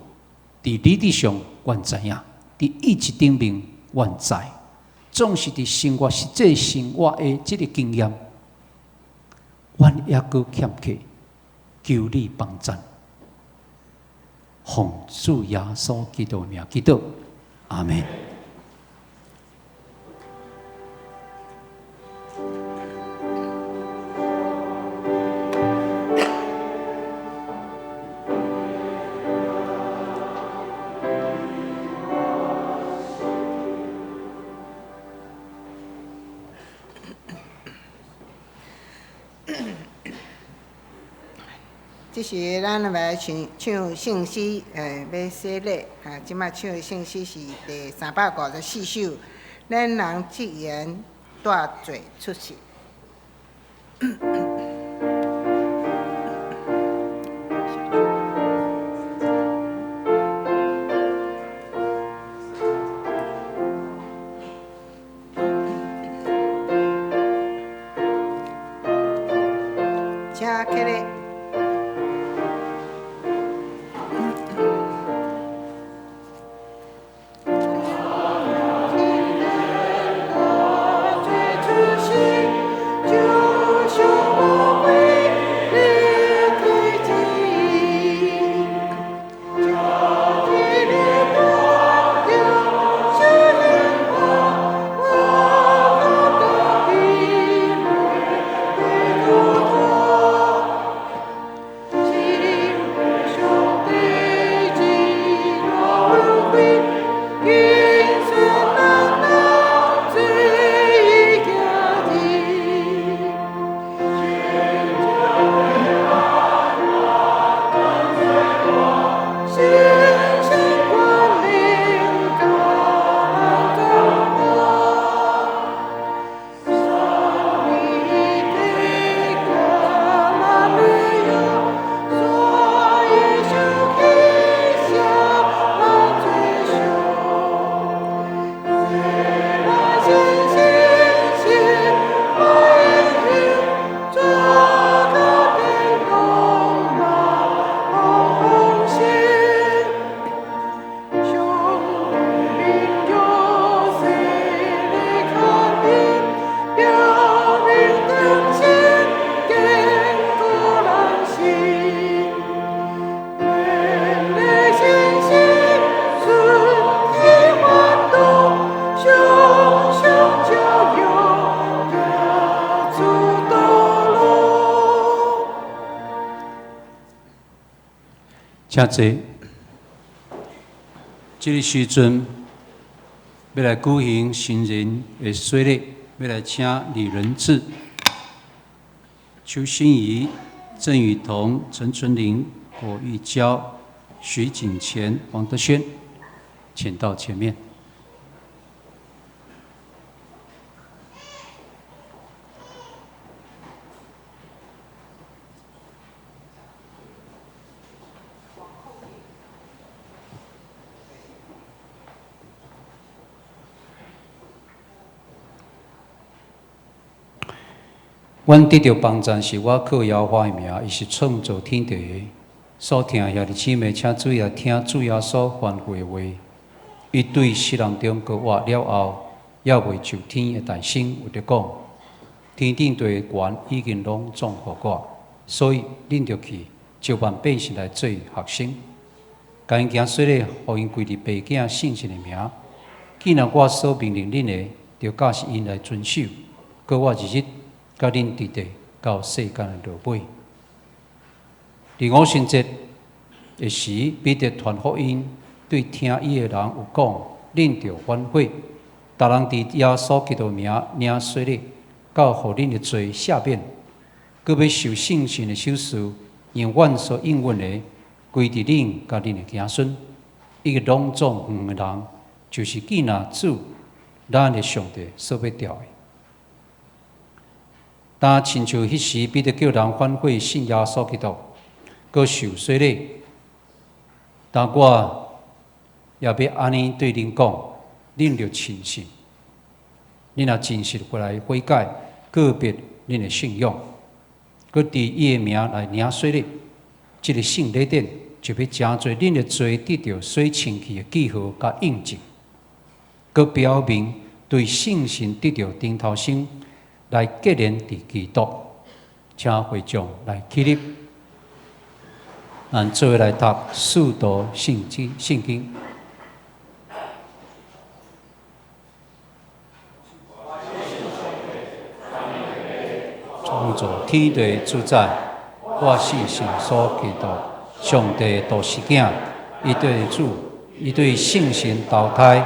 佇理智上阮知影，佇意志頂面阮知，總是佇生活實際生活的這个經驗，阮猶閣欠缺，求你幫贊。奉主耶穌基督的名祈禱，阿門。這時，咱來唱唱聖詩，欲洗禮。哈，這擺唱的聖詩是第354首，咱人這緣帶罪出世。請起立。請坐。這个時陣欲來舉行新人的洗禮，欲來請李仁志、邱心怡、鄭雨桐、陳春玲、郭玉嬌、徐景乾、黃德軒，請到前面。阮得著幫贊是倚靠耶和華的名，伊是創造天地的。所聽兄弟姊妹，請注意來聽主耶穌吩咐的話。伊對世人中閣活了後，猶未就天的大升，有得講：天頂地的權已經攏總予我，所以恁著去召萬百姓來做學生，共𪜶行洗禮，予𪜶歸佇父子聖神的名。既然我所命令恁的，著教示𪜶來遵守。閣我日日佮恁佇咧到世間的落尾。佇五旬節的時，彼得傳福音，對聽伊的人有講：恁著反悔，逐人佇耶穌基督名領洗禮，到予恁的罪赦免，閣欲受聖神的賞賜，因為阮所應允的，歸佇恁佮恁的子孫，以及攏總遠的人，就是見若主咱的上帝所欲召的。當親像彼時，彼得叫人反悔信耶穌基督，閣受洗禮。但我也欲按呢對恁講，恁著深信，恁若真實回來悔改，告別恁的信仰，閣佇伊的名來領洗禮，這个聖禮典就欲成做恁的罪得著洗清氣的記號佮印證，閣表明對聖神得著頂頭生來結連佇基督，請會眾來起立，咱做伙來讀使徒聖經。聖經。創造天地主宰，我信耶穌基督，上帝獨生子，伊對主，伊對聖神投胎，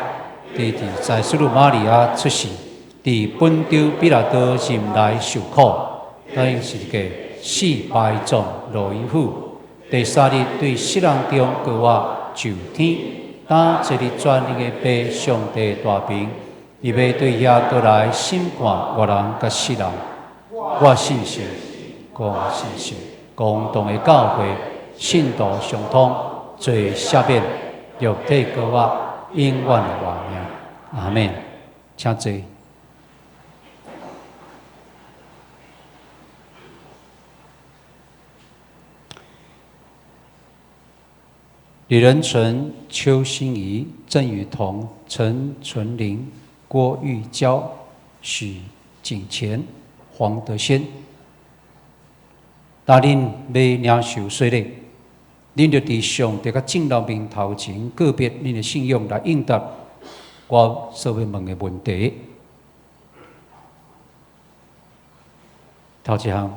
佇在聖女瑪利亞出世。佇本丟彼拉多任內受苦，釘十字架死埋葬落陰府。第三日對死人中復活上天，當坐佇全能的父上帝大爿，伊欲對遐閣來審判活人佮死人。我信聖，我信聖，公同的教會，信徒相通，罪赦免，肉體復活，永遠的活命。阿們，請坐。李仁純、邱心怡、鄭雨桐、陳純玲、郭玉嬌、許景乾、黃德仙，當恁欲領受洗禮，恁著佇上帝佮眾人面頭前告別恁的信仰來應答我所欲問的問題。頭一項，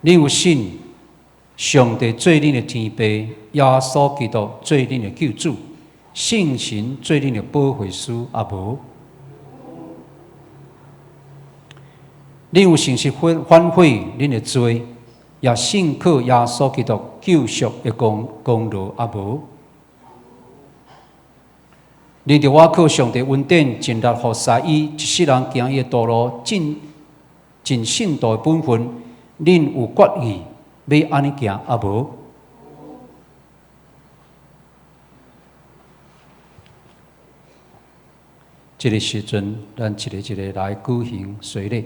恁有信上帝做恁的天父，耶穌基督做恁的救主，聖神做恁的保惠師，抑無？恁有誠實反悔恁的罪，也信靠耶穌基督救贖的功勞，抑無？恁著倚靠上帝恩典，盡力服侍伊，一世人行伊的道路，盡信徒的本分，恁有決意欲按呢行，抑無？這个時陣，咱一个一个來舉行洗禮。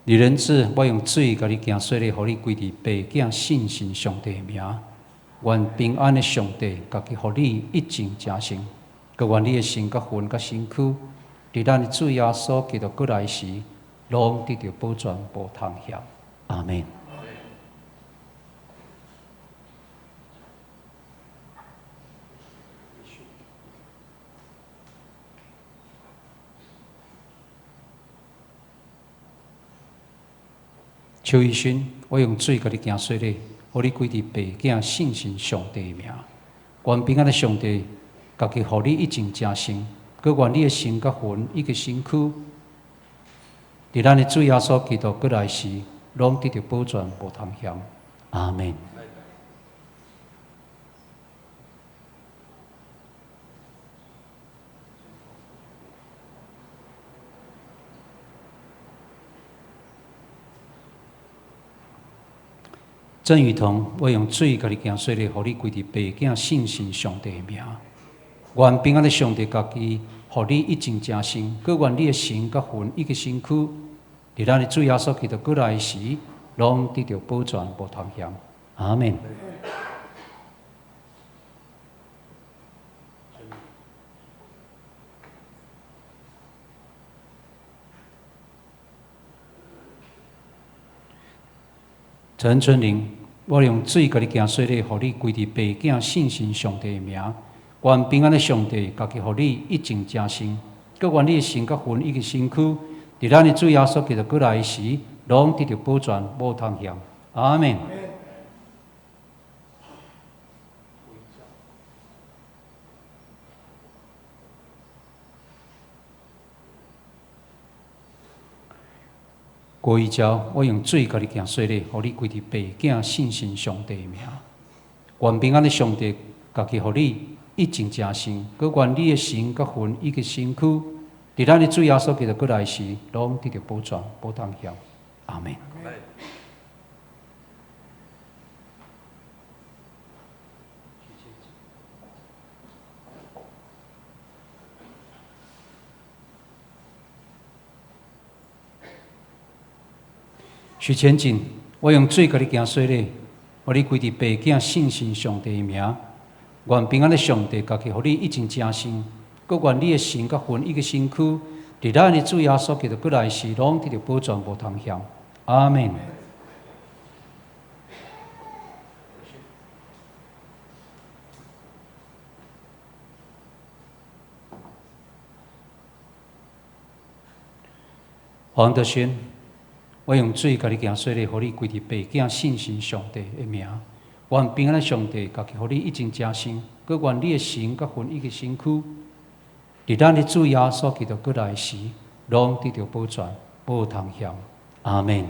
李仁智，我用水共你行洗禮，予你歸佇父子聖神上帝的名。願平安的上帝，家己予你一情成聖，閣願你的心、佮魂、佮身軀，佇咱的主耶穌基督閣來時，攏得著保全無通嫌。阿們。邱医生，我用水共你行洗礼，予你歸佇父囝聖神上帝的名。願平安的上帝，家己予你一經成聖，閣願你的身佮魂以及身軀，佇咱的主耶穌基督閣來時，攏得著保全，無通嫌。阿門。鄭雨桐，我用水共你行洗禮，予你歸佇父囝聖神上帝的名。願平安的上帝家己，予你一經成聖，閣願你的神佮魂以及身軀，佇咱的主耶穌基督閣來時，攏得著保全，無通嫌。阿門。陳春玲，我用水共你行洗禮，予你歸佇父囝聖神上帝的名。願平安的上帝，家己予你一經成聖，閣願你的神佮魂以及身軀，佇咱的主耶穌基督閣來時，攏得著保全，無通嫌。阿門。郭一嬌，我用水共你行洗禮，予你歸佇父囝聖神上帝的名。願平安的上帝，家己予你一經成聖，閣願你的神佮魂以及身軀，佇咱的主耶穌基督閣來時，攏得著保全，無通嫌。阿門。許前進，我用水共你行洗禮，予你歸佇父囝聖神上帝的名。願平安的上帝，家己予你一經成聖，閣願你的神佮魂以及身軀，佇咱的主耶穌基督閣來時，攏得著保全，無通嫌。阿門。黃德勳，我用水共你行洗禮，予你歸佇父囝聖神上帝的名。願平安的上帝，家己予你一經成聖，閣願你的神佮魂以及身軀，佇咱的主耶穌基督閣來時，攏得著保全，無通嫌。阿門。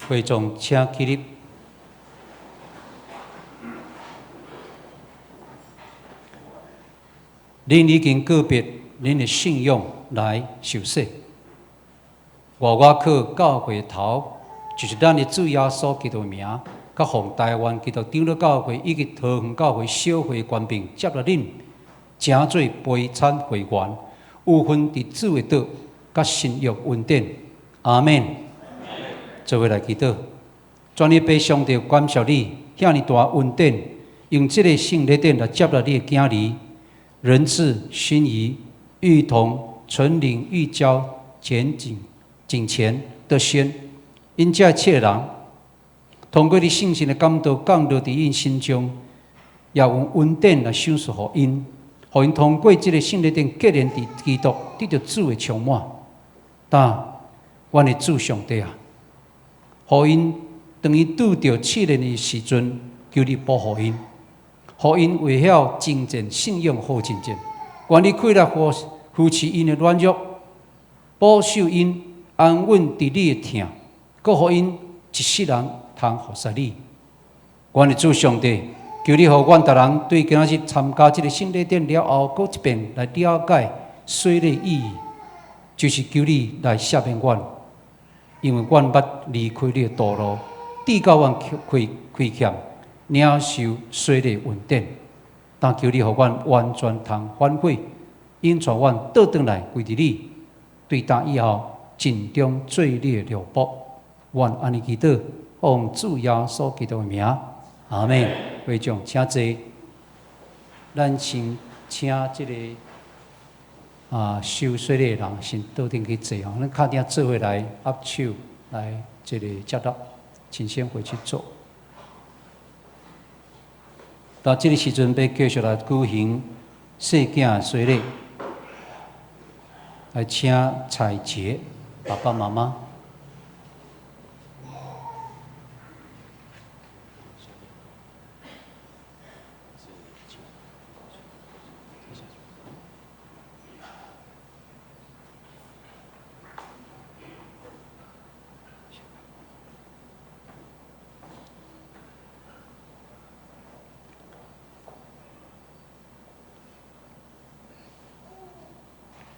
會眾請起立。恁已經告別恁的信仰來受洗。外我靠教會頭，就是咱的主耶穌基督的名，佮奉台灣基督長老教會以及桃園教會小會權柄接納恁，成做陪餐會員，有份佇主的道佮新約恩典。阿門。做伙來祈禱，全能的上帝感謝你，遐爾大恩典，用這個聖禮典來接納你的囝兒，仁智、心儀、玉彤、純靈、玉嬌、簡景、景前的先，𪜶這七個人，通過你聖神的感動降落佇𪜶心中，也用恩典來賞賜予𪜶，予𪜶通過這個聖禮典結連佇基督，得著主的充滿。但阮的主上帝啊！予𪜶當𪜶拄著試煉的時陣，求你保護𪜶，予𪜶會曉征戰信仰好征戰。願你氣力扶持𪜶的軟弱，保守𪜶安穩佇你的疼，閣予𪜶一世人通服侍你。阮的主上帝，求你予阮逐人對今仔日參加這个聖禮典了後，閣一遍來了解洗禮意義，就是求你來赦免阮。因為阮捌離開你的道路，直到阮虧欠，領受洗禮恩典。但求你予阮完全通反悔，引帶阮倒轉來歸佇你。對今以後盡忠做你的奴僕。阮按呢祈禱，奉主耶穌基督的名，阿門。會眾請坐。咱先請這个受洗禮的人先倒轉去坐吼，咱較鼎做伙來握手來這个接納。請先回去坐。到這个時陣，欲繼續來舉行細囝的洗禮，來請彩杰爸爸媽媽。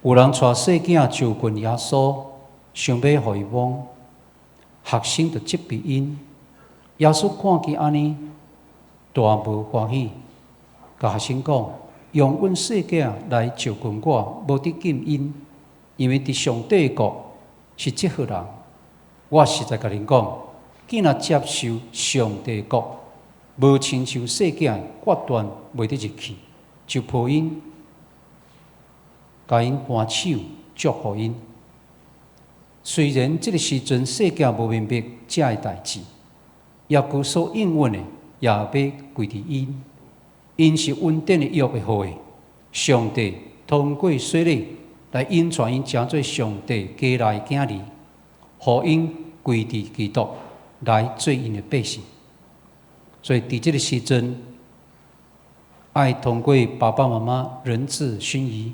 有人帶細囝就近耶穌，想欲予伊摸，學生就責備𪜶。耶穌看見按呢，大無歡喜，共學生講：容阮細囝來就近我，無得禁𪜶，因為佇上帝國是這號人。我實在共恁講，囝若接受上帝國，無親像細囝，決斷袂得入去，就抱𪜶。共𪜶牽手祝福𪜶。雖然這个時陣細囝無明白這个代誌，猶閣所應允的也欲歸佇𪜶。𪜶是恩典的約的後裔，上帝通過洗禮來引帶𪜶成做上帝家內的囝兒，予𪜶歸佇基督來做𪜶的百姓。所以佇這个時陣，愛通過爸爸媽媽仁智薰儀。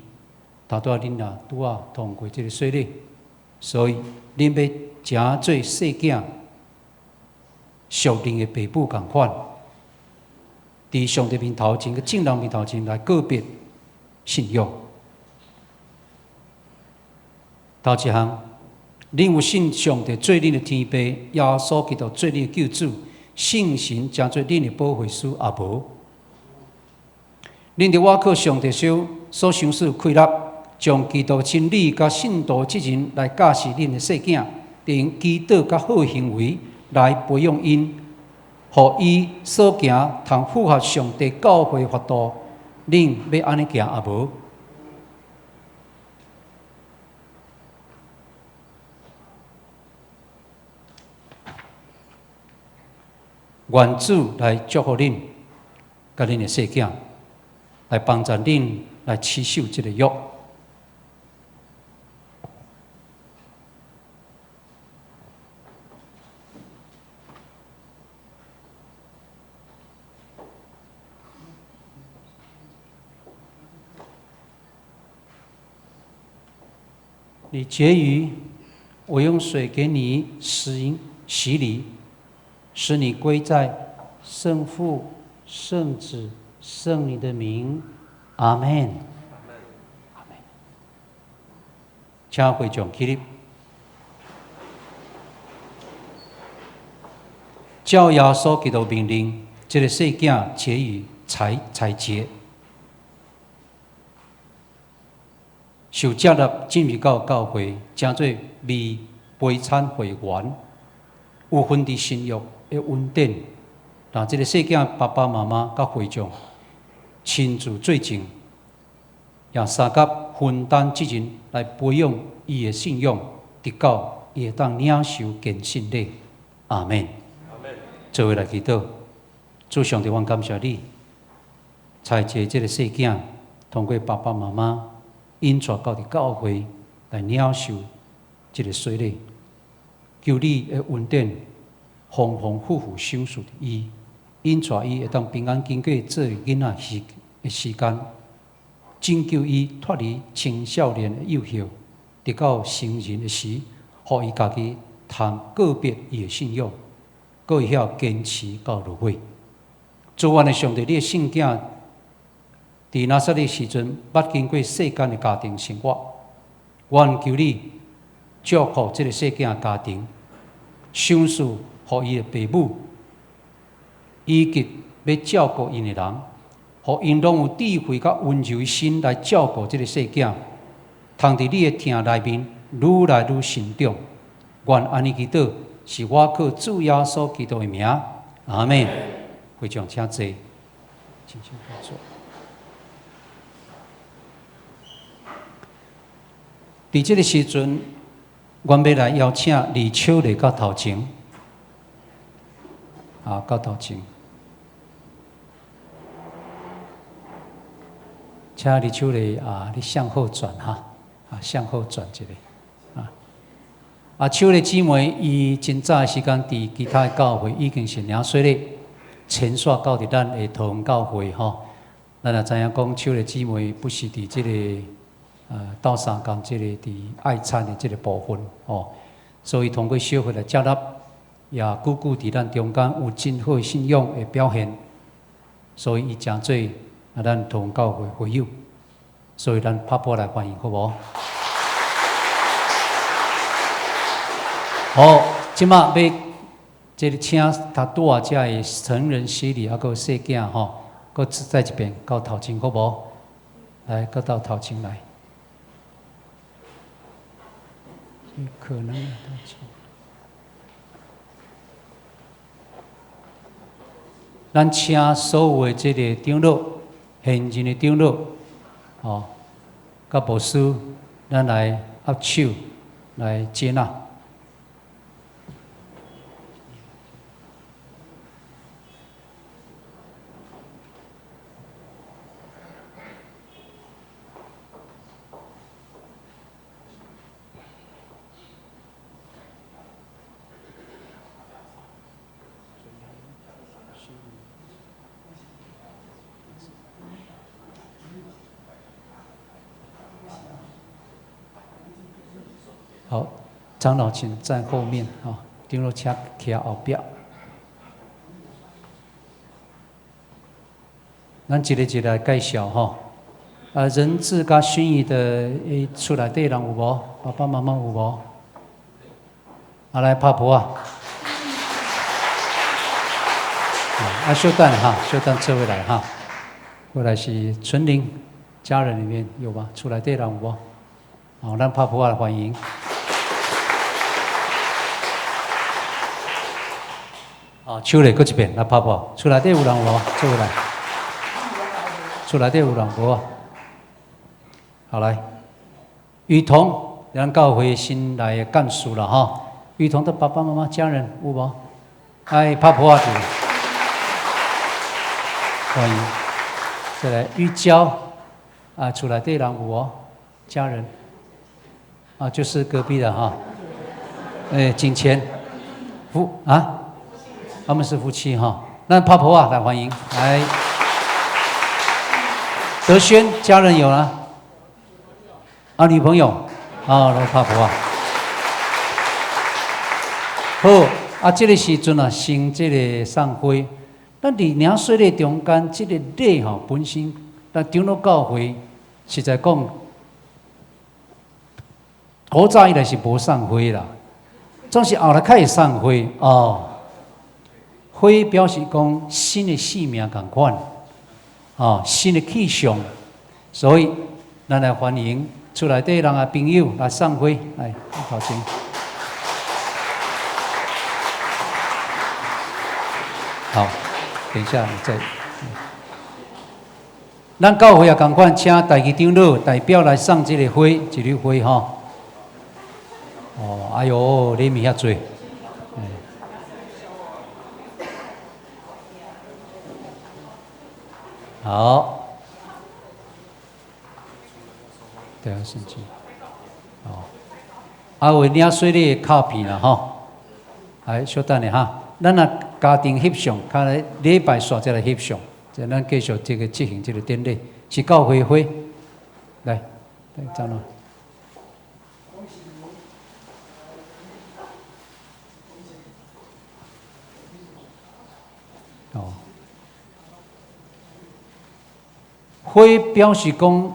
頭拄仔恁也拄仔通過這个洗禮，所以恁欲成做細囝屬靈的爸母仝款，佇上帝面頭前、佮眾人面頭前來告別信仰。頭一項，恁有信上帝做恁的天父，耶穌基督做恁的救主，聖神成做恁的保惠師，也無？恁佇倚靠上帝手所賞賜氣力，將基督真理佮信徒責任來教示恁的細囝，用祈禱佮好行為來培養𪜶，予伊所行通符合上帝教誨法度。恁欲按呢行也無？願主來祝福恁，佮恁的細囝，來幫助恁來持守這个約。李婕妤，我用水給你洗洗禮，使你歸在聖父、聖子、聖靈的名。阿門。阿門。請會眾起立。照耶穌基督命令，這个細囝婕妤彩彩潔，受接納進入到教會，成做未陪餐會員，有份佇新約的恩典。若這个細囝爸爸媽媽佮會眾親自做證，也相佮分擔責任來培養伊的信仰，直到伊會當領受堅信禮。阿門。做伙來祈禱，主上帝，阮感謝你，差遣這个細囝，通過爸爸媽媽引帶到佇教會來領受這个洗禮，求你的恩典豐豐富富賞賜伊，引帶伊會當平安經過做囡仔時的時間，拯救伊脫離青少年的誘惑，直到成人的時，予伊家己通告別伊的信仰，閣會曉堅持到落尾。主阮的上帝，你的聖囝佇拿撒勒時陣，捌經過世間的家庭生活。阮求你祝福這个細囝家庭，賞賜予伊的爸母，以及欲照顧𪜶的人，予𪜶攏有智慧佮溫柔的心來照顧這个細囝，通佇你的疼內面愈來愈成長。願按呢祈禱，是倚靠主耶穌基督的名，阿門。會長請坐，請請坐。佇這个時陣，阮欲來邀請李秋麗到頭前。啊，到頭前。請李秋麗啊，你向後轉哈，啊，向後轉一下，啊，啊，秋麗姊妹伊真早的時間佇其他的教會已經是領洗禮，遷徙到佇咱的桃園教會吼。咱也知影講，秋麗姊妹不是佇這個鬥相共這個佇愛餐的這個部分吼，所以通過小會來接納，也久久佇咱中間有真好的信仰的表現，所以伊誠做啊，咱桃園教會會友，所以咱拍鼓來歡迎，好無？好，這馬欲這个請他拄仔遮的成人洗禮，猶閣有細囝吼，閣再一遍到頭前，好無？來，閣到頭前來。可能頭前。咱請所有的這个長老，現任的長老，吼，佮牧師，咱來握手來接納。好，長老請站後面啊，長老請徛後壁。咱一个一个來介紹吼。啊，仁智佮薰怡的厝內底人有無？爸爸媽媽有無？啊，來拍噗仔。啊，稍等哈，稍等這位來哈。過來是純玲家人裡面有嗎？厝內底人有無？好，咱拍噗仔來歡迎。啊，手咧，閣一遍來拍噗仔。厝內底有人無？這位來。厝內底有人無？好來，雨桐，咱教會新來的幹事啦吼。雨桐的爸爸媽媽家人有無？哎，拍噗仔，歡迎。再來玉嬌，啊，厝內底人有無？家人，啊，就是隔壁的哈。哎，金錢夫啊，他們是夫妻哈。那拍噗仔來歡迎，來。德軒家人有了，啊，女朋友，啊，來拍噗仔。好，啊，這個時陣啊，先這個送花。咱佇領洗禮中間，這個禮吼本身，咱長老教會實在講，古早以來是無送花啦，總是後來較會送花哦。花表示講新的生命仝款，哦，新的氣象，所以咱來歡迎厝內底人的朋友來送花，來頭前。好，等一下你再。咱教會也仝款，請大旗長老代表來送這個花，一束花吼。哦，哎喲，禮物遐濟。好，對啊，聖經。哦，啊有領洗禮的卡片啦吼，來，稍等下哈，咱若家庭翕相，較禮拜煞再來翕相，這咱繼續這個執行這個典禮，是教會花，來，來，長老。哦，花表示講，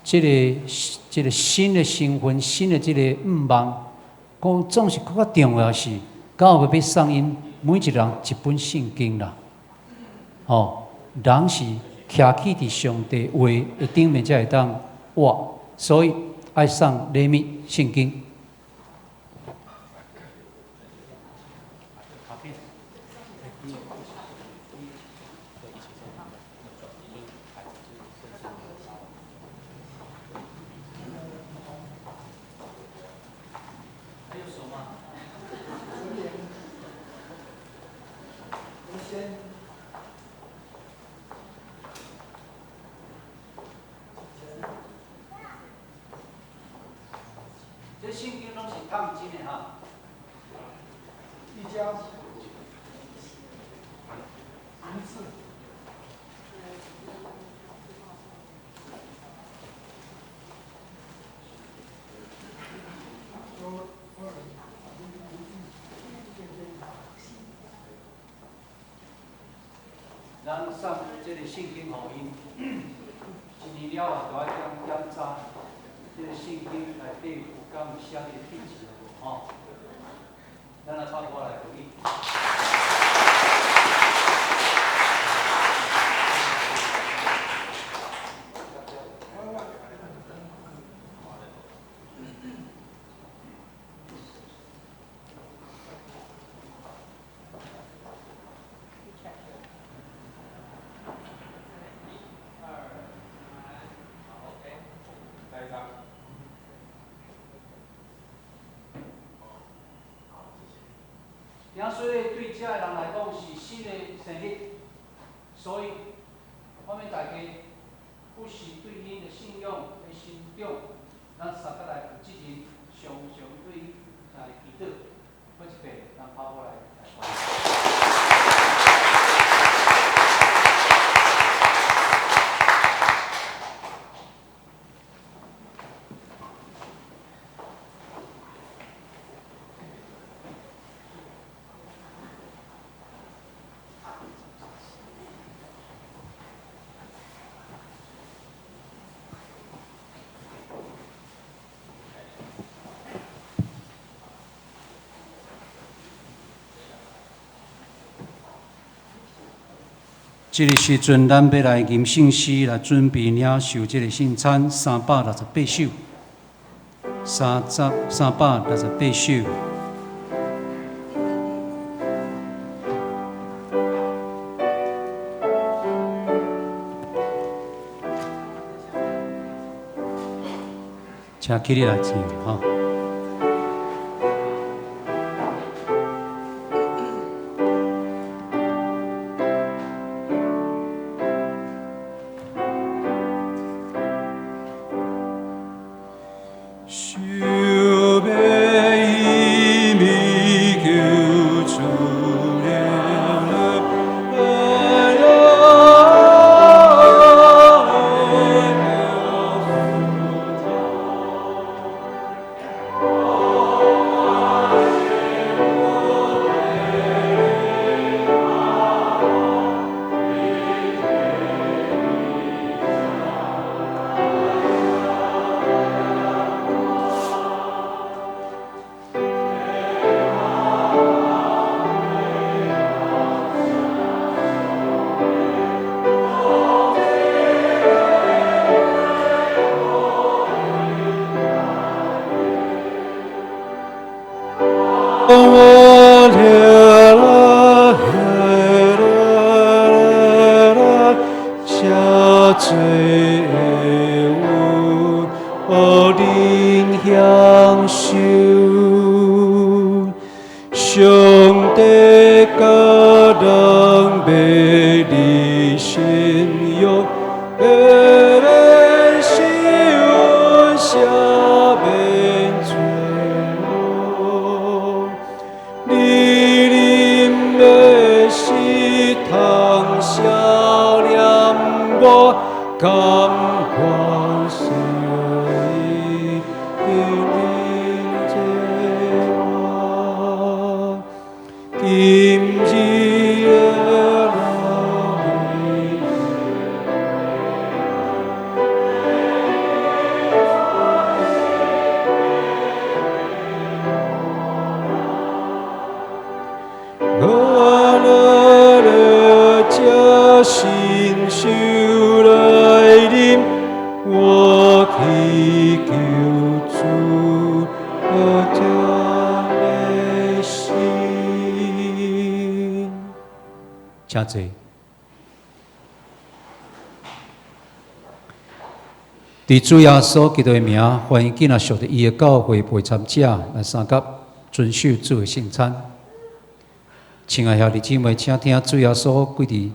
這個新的身份，新的這個願望，講總是閣較重要是，教會欲送𪜶每一人一本聖經啦。吼，人是徛起佇上帝話的頂面才會當活，所以愛送禮物聖經。先。這聖經攏是燙金的哈。一家名字。咱送這个聖經予𪜶，一年了後就愛檢查這个聖經內底有敢有寫這个地址無吼？咱來拍鼓來鼓勵。耶穌對遮的人來講是新的生日，所以我們大家不是對𪜶的信仰的成長，咱三個來有責任，常常對𪜶來祈禱。閣一遍，咱拍鼓來。這个時陣，咱欲來吟聖詩來準備領受這个聖餐，368首，368首。請起立來唱，吼。請坐。佇主耶穌基督的名，歡迎囝仔屬佇伊的教會陪參者來參加遵守主的聖餐。親愛兄弟姊妹，請聽主耶穌跪佇，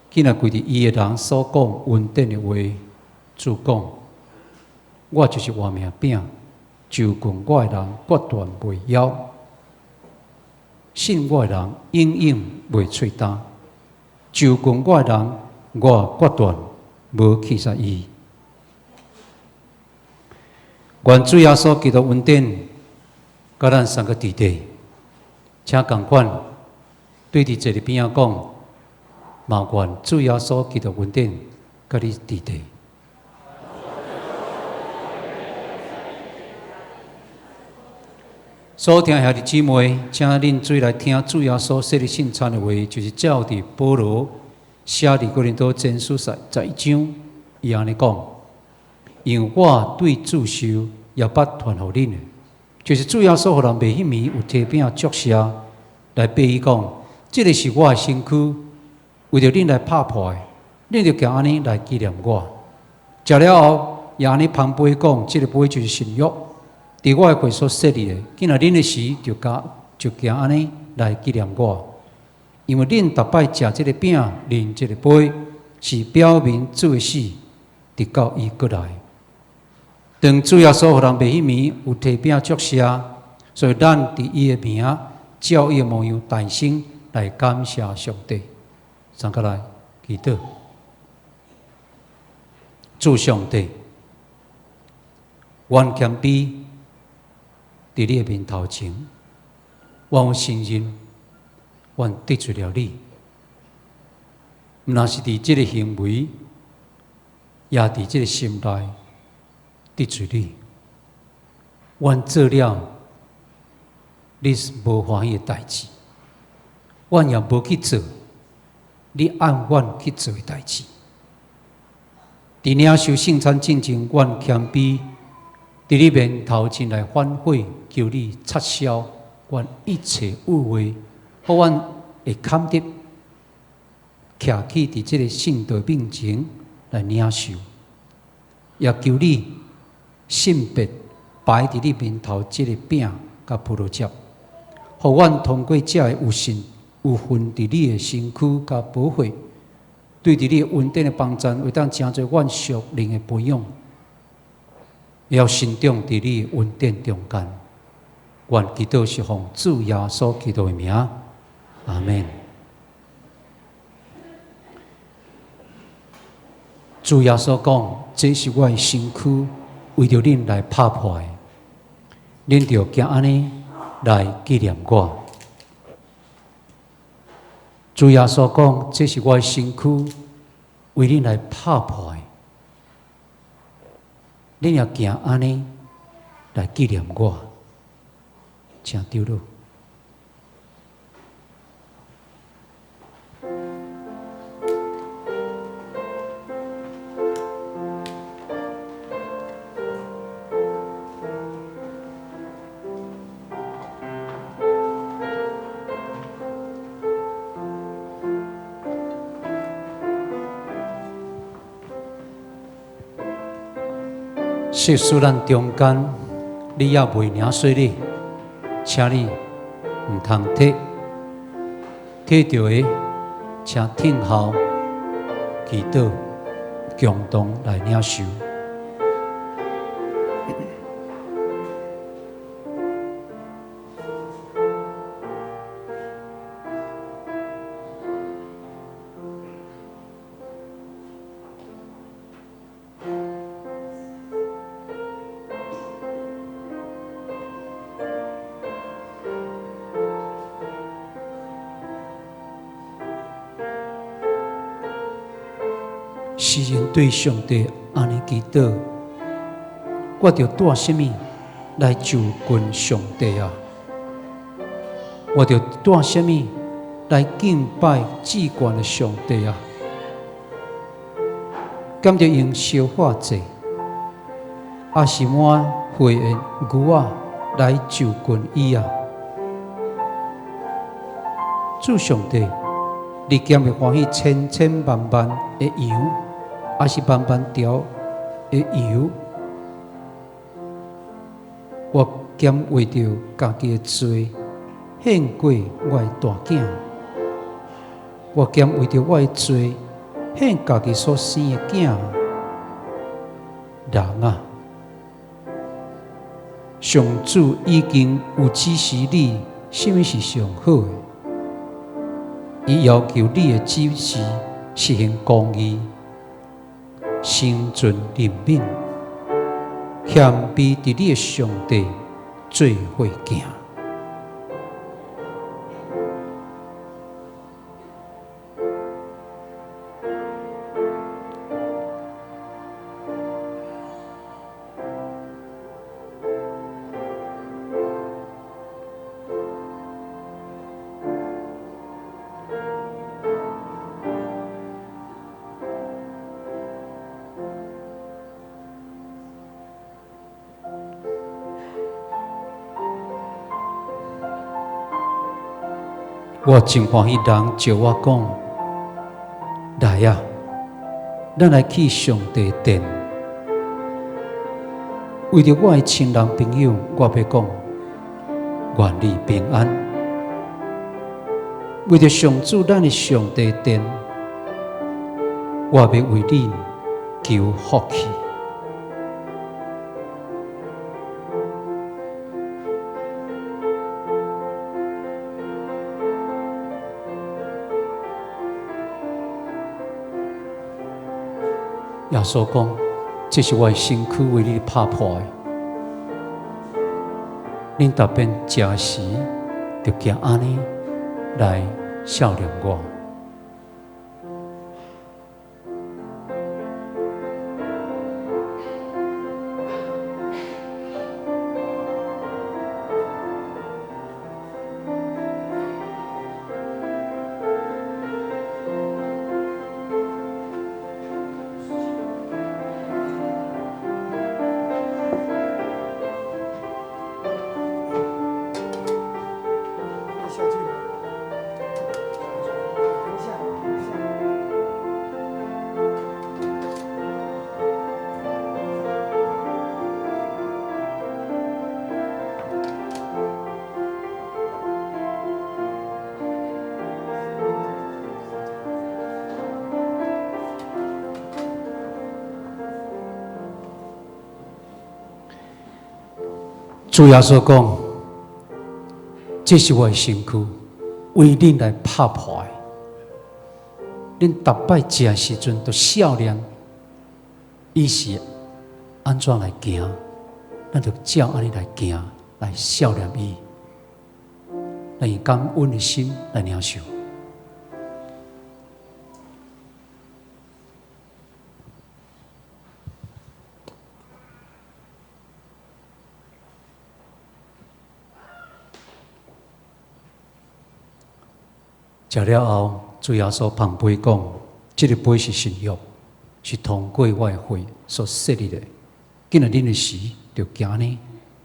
今仔跪佇伊的人所講恩典的話。主講：我就是活命餅，就近我的人決斷袂枵，信我的人永遠袂喙焦。就近我的人，我決斷無棄殺伊。願主耶穌基督恩典，佮咱三個弟弟，請仝款對佇坐佇邊仔講，嘛願主耶穌基督恩典佮你弟弟。所聽兄弟姊妹，請恁做來聽主耶穌設立聖餐的話，就是照佇保羅寫佇哥林多前書11章，伊按呢講：因為我對主受，也捌傳予恁的，就是主耶穌予人賣彼暝有提餅祝謝，來比喻講，這个是我的身軀，為著恁來拍破的，恁著行按呢來紀念我。食了後，也按呢捧杯講，這个杯就是新約。佇我的血所設立的，今仔啉的時就共就行按呢來紀念我，因為恁逐擺食這个餅、啉這个杯，是表明主的死，直到伊閣來。當主耶穌予人賣彼暝有提餅祝謝，所以咱佇伊的名，照伊的模樣誕生來感謝上帝。送過來祈禱，主上帝，阮謙卑。佇你的面頭前，阮有承認，阮得罪了你。毋但是佇這个行為，也佇這个心內得罪你。阮做了你無歡喜的代誌，阮也無去做你按阮去做的代誌。佇領受聖餐進前，阮謙卑。佇你面頭前來反悔，求你擦消阮一切污穢，予阮會堪得徛起佇這个聖道面前來領受，也求你聖別擺佇你面頭這个餅佮葡萄汁，予阮通過這个有信有份佇你的身軀佮寶血，對佇你的恩典的幫贊，會當成做阮屬靈的培養。要成長佇你的恩典中間，願祈禱是奉主耶穌基督的名，阿們。主耶穌講：這是我的身軀，為著恁來拍破的，恁著行按呢來紀念我。主耶穌講：這是我的身軀，為恁來拍破的。恁也行按呢來紀念我，請長老。世事咱中間，你猶未領洗禮，請你毋通退，退著的，請聽候祈禱，共同來領受。詩人對上帝按呢祈禱：我著帶啥物來就近上帝啊？我著帶啥物來敬拜至懸的上帝啊？敢著用燒化祭，抑是滿血的牛仔來就近伊啊？主上帝，你敢會歡喜千千萬萬的羊，抑是萬萬條的油？我敢為著家己的罪獻過我的大囝，我兼為著我的罪獻家己所生的囝。人啊，上主已經有指示你，啥物是上好的。伊要求你的指示實行公義，心存憐憫，謙卑佇你的上帝做伙行。我真歡喜人召我講，來啊，咱來去上帝殿。為著我的親人朋友，我欲講，願你平安。為著上主咱的上帝殿，我欲為恁求福氣。耶穌講：這是我的身軀，為你拍破的。恁逐遍食時，就行按呢來孝念我。主耶穌講：這是我的身軀，為恁來拍破的。恁逐擺食的時陣，就少年，伊是按怎來行，咱就照按呢來行，來少年伊，來用感恩的心來領受。食了後，主耶穌捧杯講：這个杯是新約，是通過我的血所設立的。今日恁的時，就行呢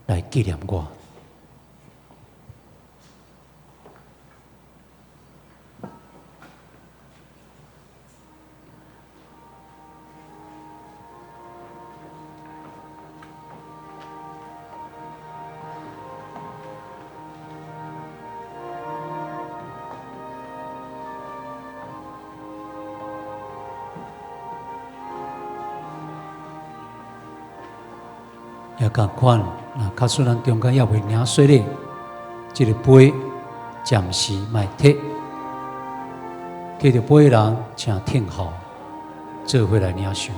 來紀念我。也仝款，若假使咱中間猶未領洗禮，這个杯暫時莫提，提著杯的人，請聽候，做伙來領受。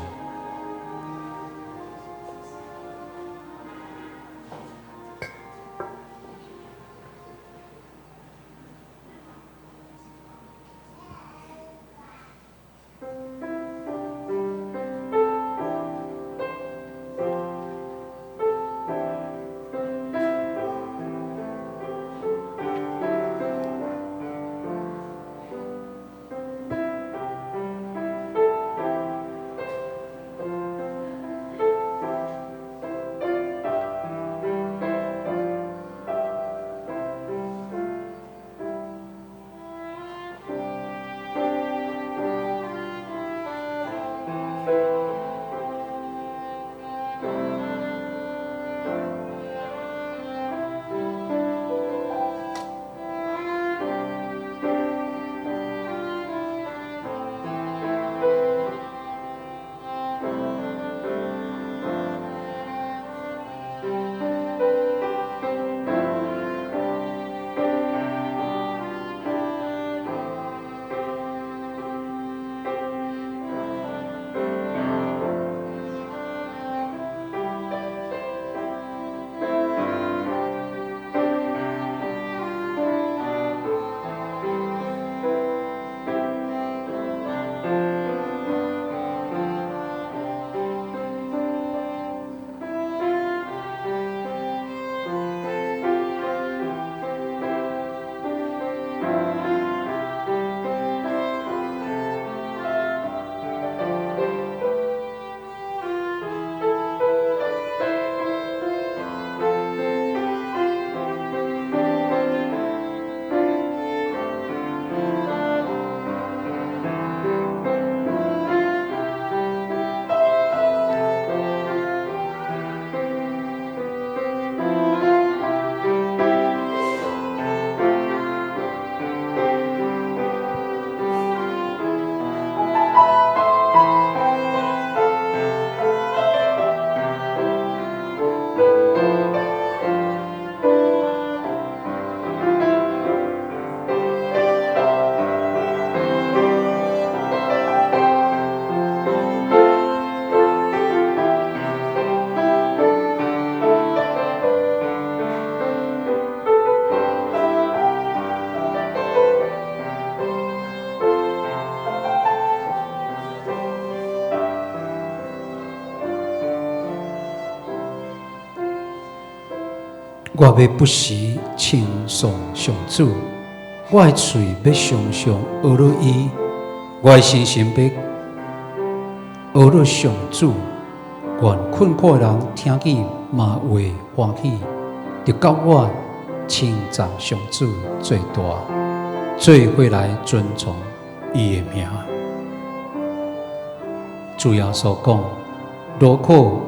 我欲不時稱頌上主，我的喙欲常常呵咾伊，我的心神欲呵咾上主。願困苦的人聽見嘛會歡喜，著佮我稱讚上主最大，做伙來尊崇伊的名。主耶穌講：勞苦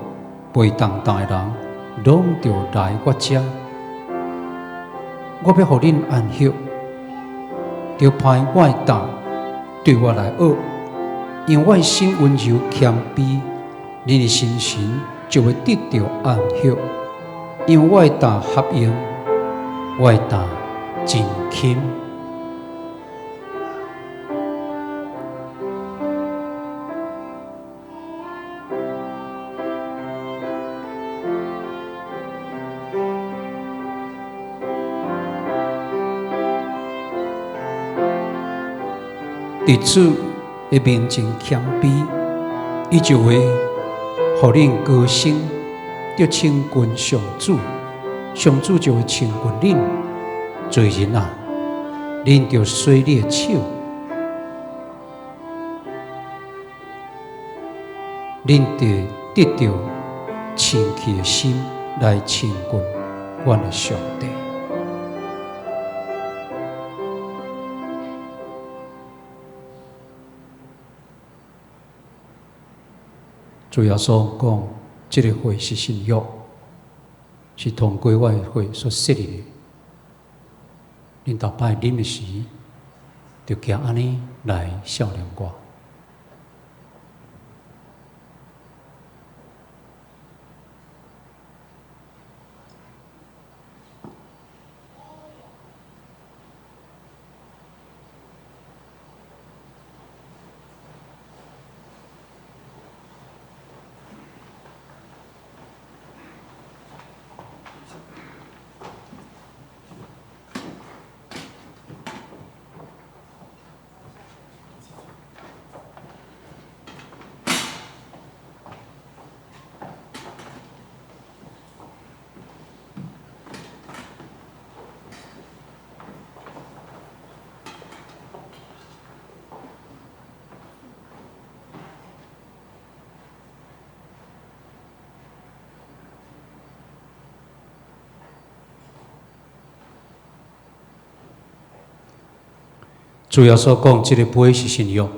背重擔的人，攏著來我遮，我欲予恁安息。著攀我的擔，對我來學，因為我的心溫柔謙卑，恁的心神就會得著安息。因為我的擔合用，我的擔真輕。佇主的面前謙卑，伊就會予恁高升，著親近上主，上主就會親近恁。罪人啊，恁著洗你的手，恁著得著清氣的心來親近阮的上帝。主耶穌講，這个會是新約，是通過我的血所設立的。恁逐擺啉的時，就行按呢來紀念我。主耶穌講，這个杯是新約，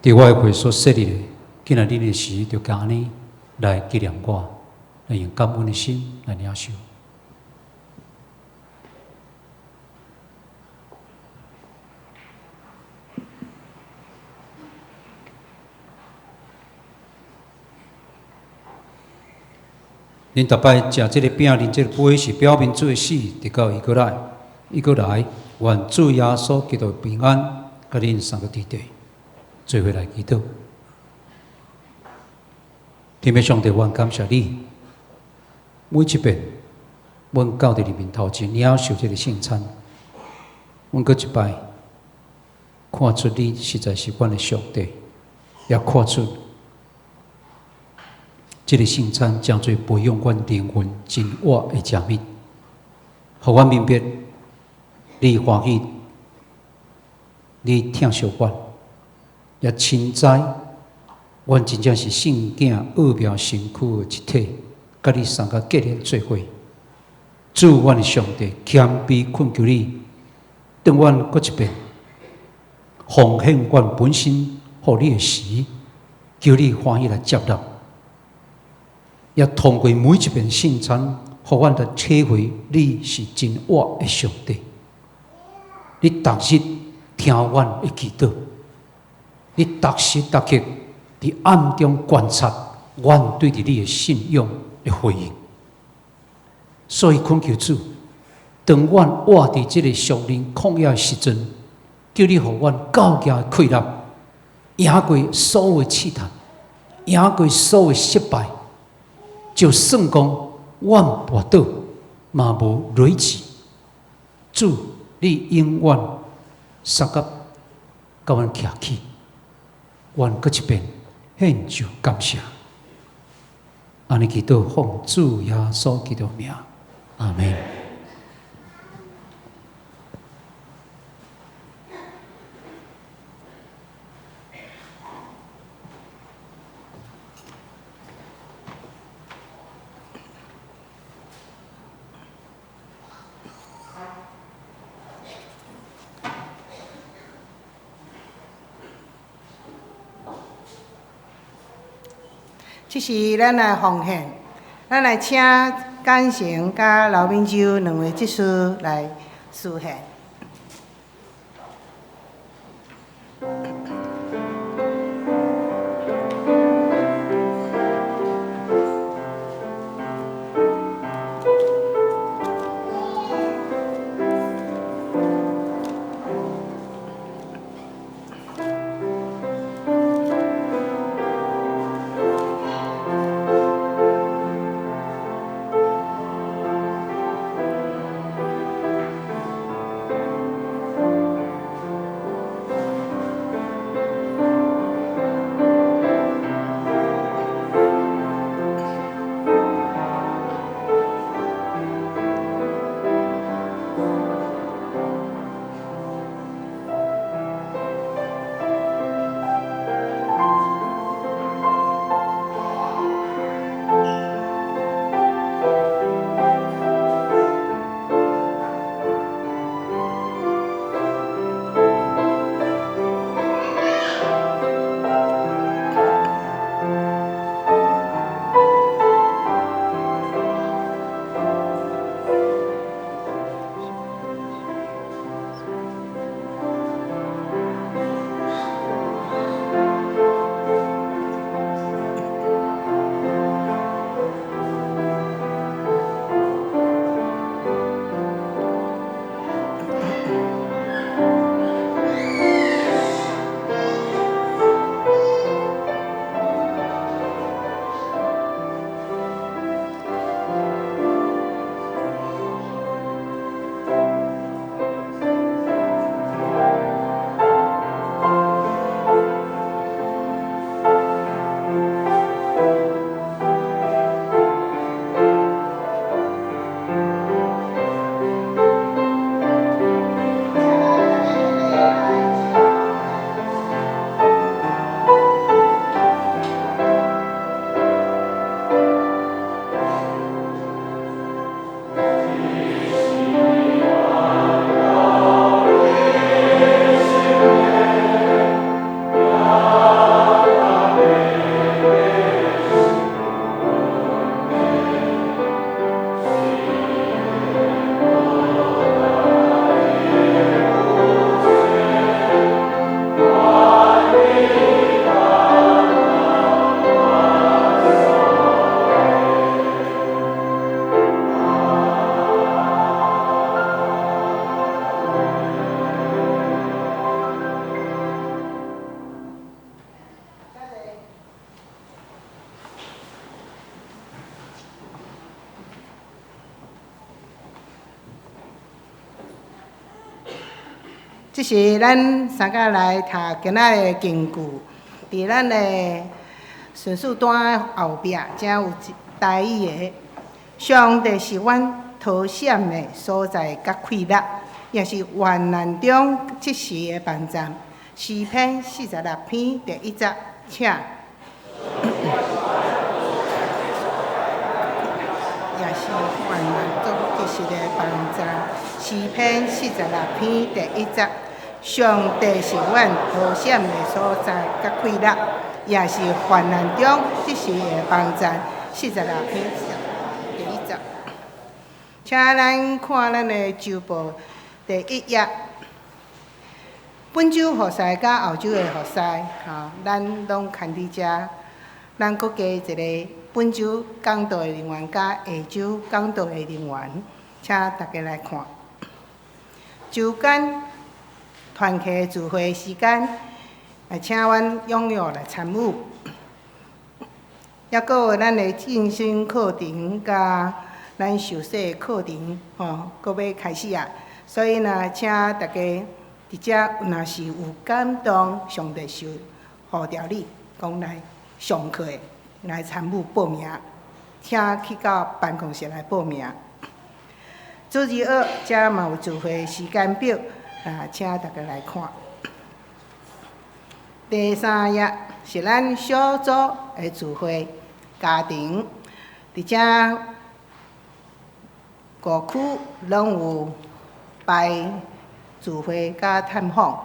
佇我的血所設立的。今仔日的時，就按呢來紀念我，來用感恩的心來領受。恁逐擺食這个餅，啉這个杯，是表明主的死，直到伊閣來，伊閣來。願主耶穌基督平安，佮恁三个弟弟做伙來祈禱。天父上帝，阮感謝你，每一遍，阮到佇你面頭前領受這个聖餐，阮閣一擺看出你實在是阮的上帝，也看出這个聖餐誠濟培養阮靈魂真活的食物，予阮明白你歡喜，你疼惜阮，也深知阮真正是聖囝奧妙身軀的一體，佮你相佮結連做伙。主，阮的上帝，謙卑懇求你，當阮閣一遍奉獻阮本身予你的時，求你歡喜來接納，也通過每一遍聖餐，予阮來體會你是真活的上帝。你逐日聽阮的祈禱，你逐時逐刻佇暗中觀察阮對佇你的信仰的回應。所以懇求主，當阮活佇這个屬靈曠野的時陣，求你予阮夠強的氣力，贏過所有的試探，贏過所有的失敗。就算講阮跋倒，嘛無累死。主，你永遠相佮佮阮徛起，阮閣一遍獻上感謝。按呢祈禱，奉主耶穌基督名，阿門。這是咱來奉獻，咱來請簡成佮劉敏洲兩位執事來司獻。這是咱三個來讀今仔的經句，佇咱的順序單後壁，遮有一台語的。上帝是阮逃險的所在佮氣力，也是患難中即時的幫贊。詩篇46篇第一節，請。也是患難中即時的幫贊。詩篇46篇第一節。上帝是阮逃險的所在，佮氣力，也是患難中即時的幫贊。46篇第一節，請咱看咱的周報第一頁。本周服侍佮後周的服侍，吼，咱攏牽佇遮。咱閣加一个本周講道的人員，佮下周講道的人員，請大家來看。周間團契聚會時間，來請阮踴躍來參與。抑閣有咱的進修課程，佮咱受洗課程，吼，閣欲開始啊！所以呢，請大家佇遮若是有感動，上帝受呼召你，講來上課的來參與報名，請去到辦公室來報名。主日學遮嘛有聚會時間表，啊，請大家來看。第三頁是咱小組的聚會家庭，佇遮五區攏有排聚會佮探訪。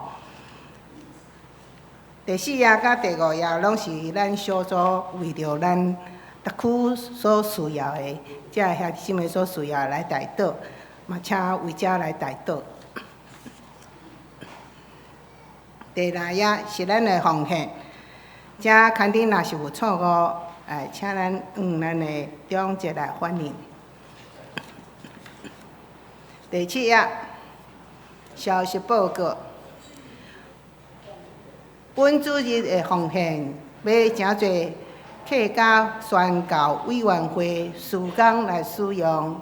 第四頁佮第五頁攏是咱小組為著咱逐區所需要的，遮個兄弟姊妹所需要的來代禱，嘛請為遮來代禱。第六頁是咱的奉獻，遮牽頂若是有錯誤，哎，請咱用咱的長節來反映。第七頁，消息報告。本主日的奉獻欲誠濟客家宣教委員會事工來使用，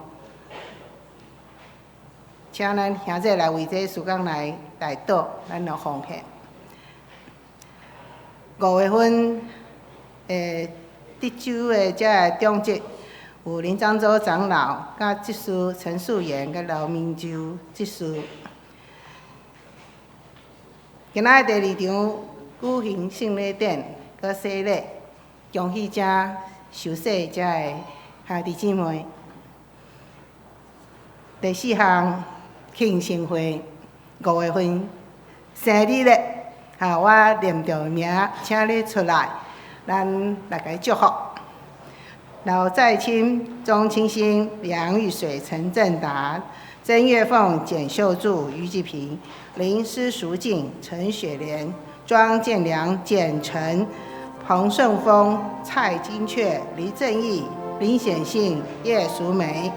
請咱兄弟來為這事工來代禱，咱來奉獻。五月份，德州的這个長執有林漳州長老、佮執事陳樹賢、佮劉明洲執事。今仔日第二場舉行聖禮典、佮洗禮，恭喜遮受洗遮的兄弟姊妹。第四項慶生會，五月份生日咧，哈，我念著名，請你出來，咱來共伊祝福。劉在清、鍾清新、梁玉水、陳正達、曾月鳳、簡秀柱、余繼平、林施淑靜、陳雪蓮、莊建良、簡成、彭順峰、蔡金雀、黎正義、林顯信、葉淑梅、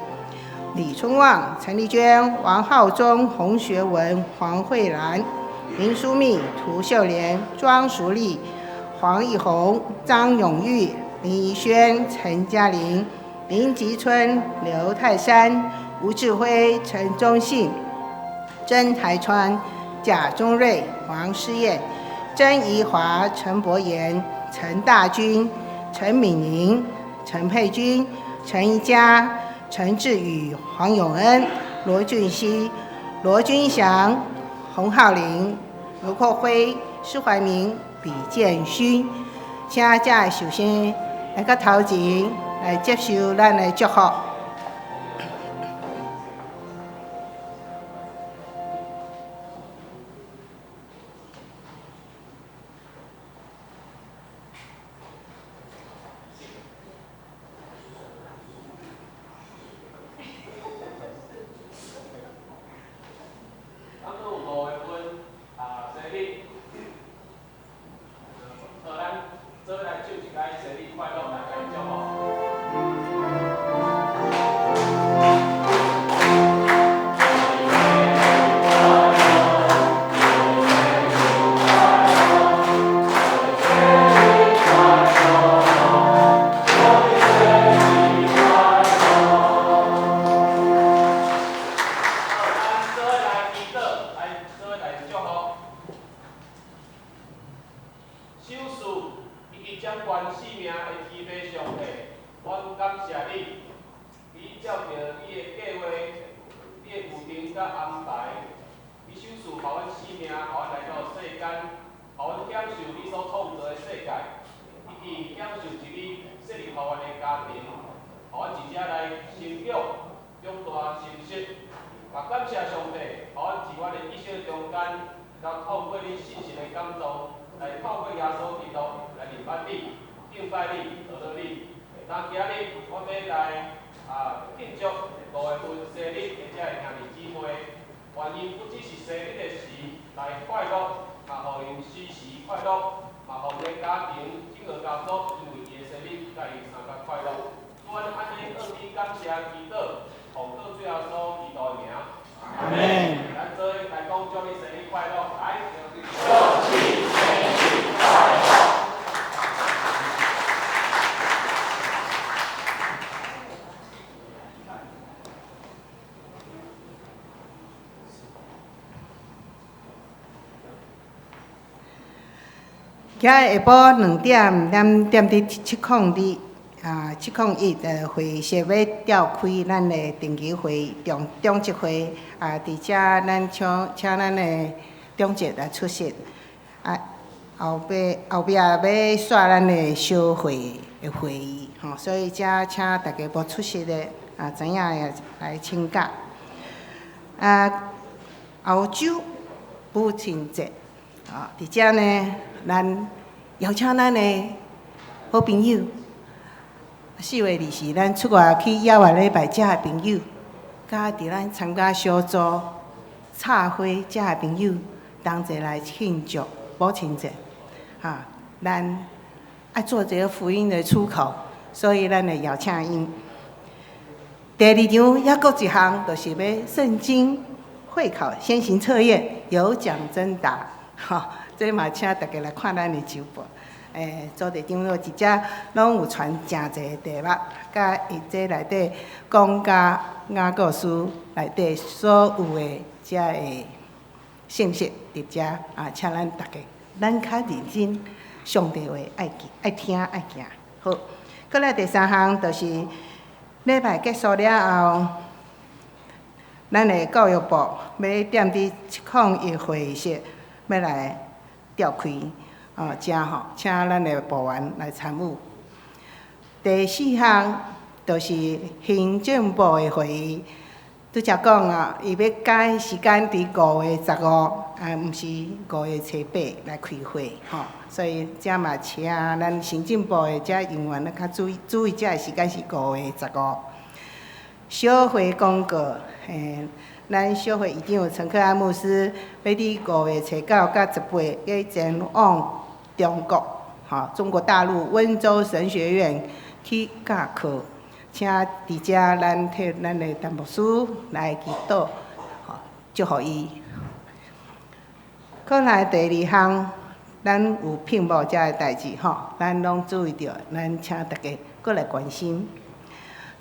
李春旺、陳麗娟、王浩忠、洪學文、黃慧蘭、林淑蜜、涂秀蓮、莊淑麗、黃義宏、張永玉、林怡萱、陳嘉玲、林吉春、劉泰山、吳志輝、陳忠信、曾台川、賈宗瑞、王詩燕、曾怡華、陳伯言、陳大軍、陳敏寧、陳佩君、陳怡嘉、陳志宇、黃永恩、羅俊熙、羅君祥、洪浩林、盧闊輝、施懷明、李建勳，請遮的壽星來到頭前來接受咱的祝福。今日下晡2點，咱踮佇702 701的會議室欲召開咱的定期會中長執會啊，佇遮咱請請咱的長執來出席啊，後壁後壁欲煞咱的小會的會議吼，所以遮請大家無出席的啊，知影會來請假。啊，後週母親節啊，佇遮呢，咱邀請咱的好朋友。4月20，咱出外去野外禮拜遮的朋友，佮佇咱參加小組插花遮的朋友，同齊來慶祝母親節。哈，咱愛做這個福音的出口，所以咱會邀請𪜶。第二場猶閣一項，就是欲聖經會考先行測驗，有獎徵答。吼，這嘛請大家來看咱的周報。組隊長老佇遮攏有傳誠濟題目，佮伊這內底講甲雅各書內底所有的遮個信息佇遮啊，請咱大家，咱較認真，上帝話愛記、愛聽、愛行。好，閣來第三項就是禮拜結束了後，咱的教育部欲踮佇701會議室欲來召開。哦，遮吼，請咱的部員來參與。第四項就是行政部的會議，拄才講啊，伊欲改時間佇5月15，啊，毋是5月初八來開會吼，所以遮嘛請咱行政部的遮人員咧較注意注意，遮个時間是五月十五。小會公告，咱小會議長陳克安牧師欲佇5月初9佮18，欲前往中國，吼，中國大陸溫州神學院去教課，請佇遮咱替咱的陳牧師來祈禱，吼，祝福伊。閣來第二項，咱有聘牧遮个代誌吼，咱攏注意著，咱請大家閣來關心。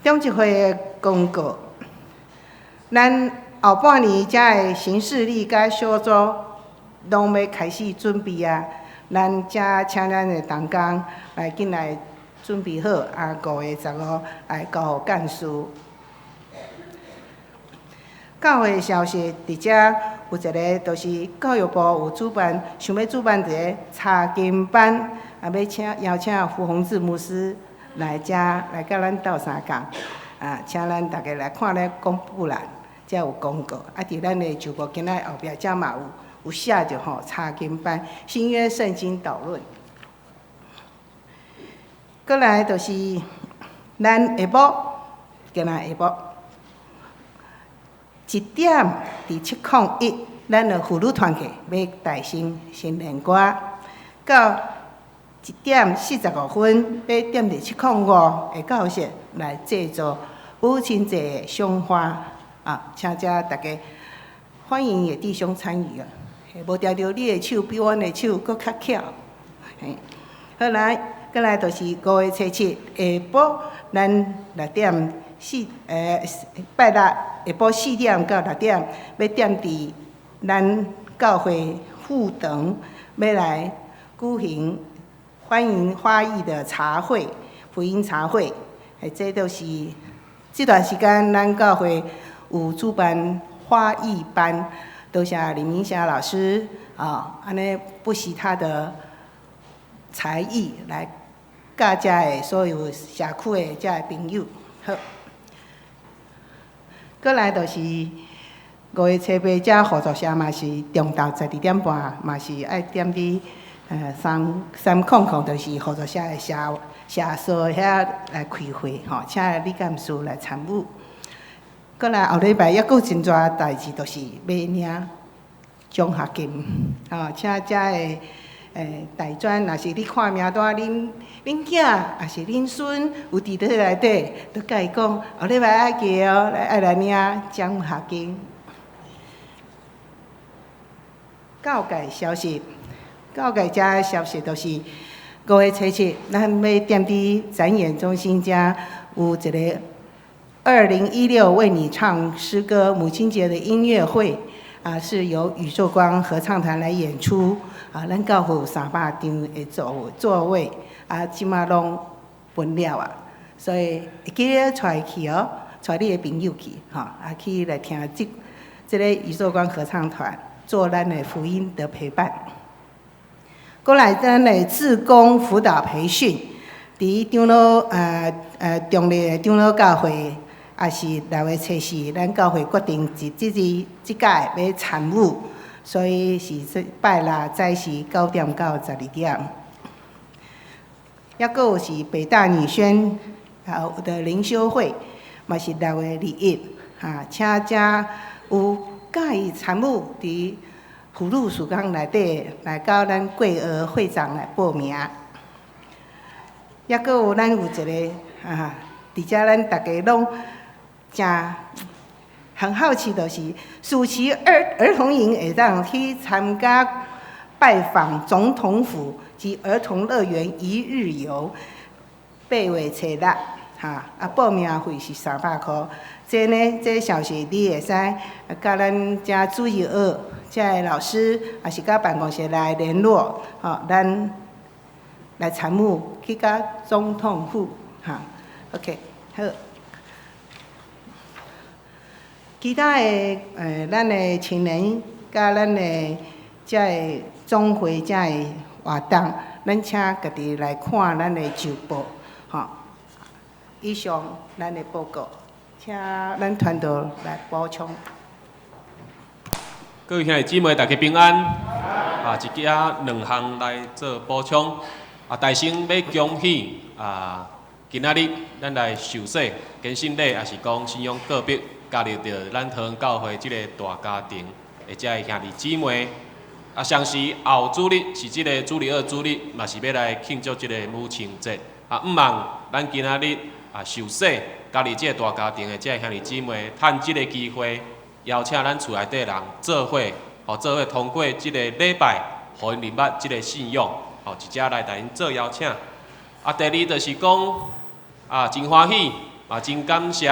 長執會的公告，咱後半年遮个行事曆佮小組攏欲開始準備啊。咱遮請咱的同工來緊來準備好，啊，5月15來交予幹事。教會消息，佇遮有一个，就是教育部有主辦，想欲主辦一个查經班，啊，欲請邀請胡宏志牧師來遮來佮咱鬥相共，啊，請咱大家來看咧公布欄，遮有公告，啊，佇咱的周報今仔後壁遮嘛有。有寫著吼，查經班新約聖經導論。閣來就是咱下晡，今仔下晡1點佇701，咱的婦女團契欲大聲新年歌，到1點45分，欲踮佇705的教室來製作母親節的賞花啊！請遮大家歡迎的弟兄參與啊！無定著你的手比阮的手閣較巧。嘿，好來，閣來就是5月初7下晡，咱六點四拜六下晡4點到6點，欲踮佇咱教會副堂，欲來舉行歡迎花藝的茶會，福音茶會。這都是這段時間咱教會有主辦花藝班。多謝李明霞老師啊，按呢不惜他的才藝來教遮的所有社區的遮的朋友。好，閣來就是5月初8，遮互助社嘛是中晝12點半，嘛是愛踮佇33300，就是互助社的社社所遐來開會吼，請李幹事來參與。閣來後禮拜猶閣有真濟代誌，就是欲領獎學金，吼，請遮的大專，若是你看名單，恁恁囝抑是恁孫有佇佇內底，就共伊講，後禮拜愛記哦，來愛來領獎學金。教界消息，教界遮的消息就是5月初7，咱欲踮佇展演中心遮有一个2016為你唱詩歌母親節的音樂會，啊，是由宇宙光合唱團來演出。啊，咱教會有300張的座座位，啊，這馬攏分了啊。所以會記得帶去哦，帶你的朋友去，吼，啊去來聽這個宇宙光合唱團做咱的福音的陪伴。閣來咱的志工輔導培訓，佇長老中壢的長老教會，也是6月初4，咱教會決定這這這這屆欲參與，所以是拜六早時9點到12點。抑閣有是北大女宣的靈修會，嘛是6月21，哈，請遮有佮意參與佇婦女事工內底來到咱桂娥會長來報名。抑閣有咱有一個啊，佇遮咱逐家攏誠很好奇，就是暑期兒童營會當去參加拜訪總統府及兒童樂園一日遊，8月初6，哈，啊報名費是300箍。這呢，這消息你會使佮咱遮主日學遮的老師，抑是佮辦公室來聯絡，吼，咱來參與去佮總統府，哈，OK，好。其他的，咱的青年佮咱的遮的總會遮的活動，咱請家己來看咱的週報，吼。以上咱的報告，請咱團隊來補充。各位兄弟姊妹，大家平安。啊，一支仔兩項來做補充。啊，大先欲恭喜啊，今仔日咱來受洗、堅信禮，抑是講信仰告別，加入著咱桃園教會這個大家庭的遮个兄弟姊妹。啊，同時後主日是這個主日學主日，嘛是欲來慶祝這個母親節。啊，毋望咱今仔日啊受洗加入這個大家庭的遮个兄弟姊妹，趁這個機會邀請咱厝內底人做伙，予做伙通過這個禮拜，予𪜶認捌這個信仰，予一齊來共𪜶做邀請。啊，第二就是講啊，真歡喜，嘛真感謝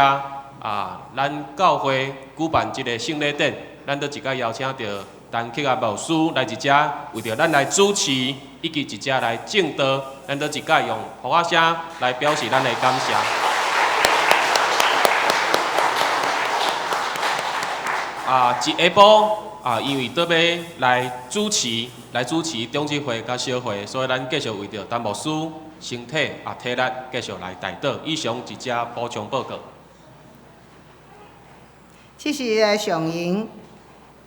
啊，咱教會舉辦這個聖禮典，咱閣一擺邀請著陳克啊牧師來佇遮，為著咱來主持，以及佇遮來證道，咱閣一擺用鼓仔聲來表示咱的感謝。啊，一下晡啊，因為閣欲來主持，來主持長執會佮小會，所以咱繼續為著陳牧師身體啊體力繼續來代禱。以上佇遮補充報告。這是來上演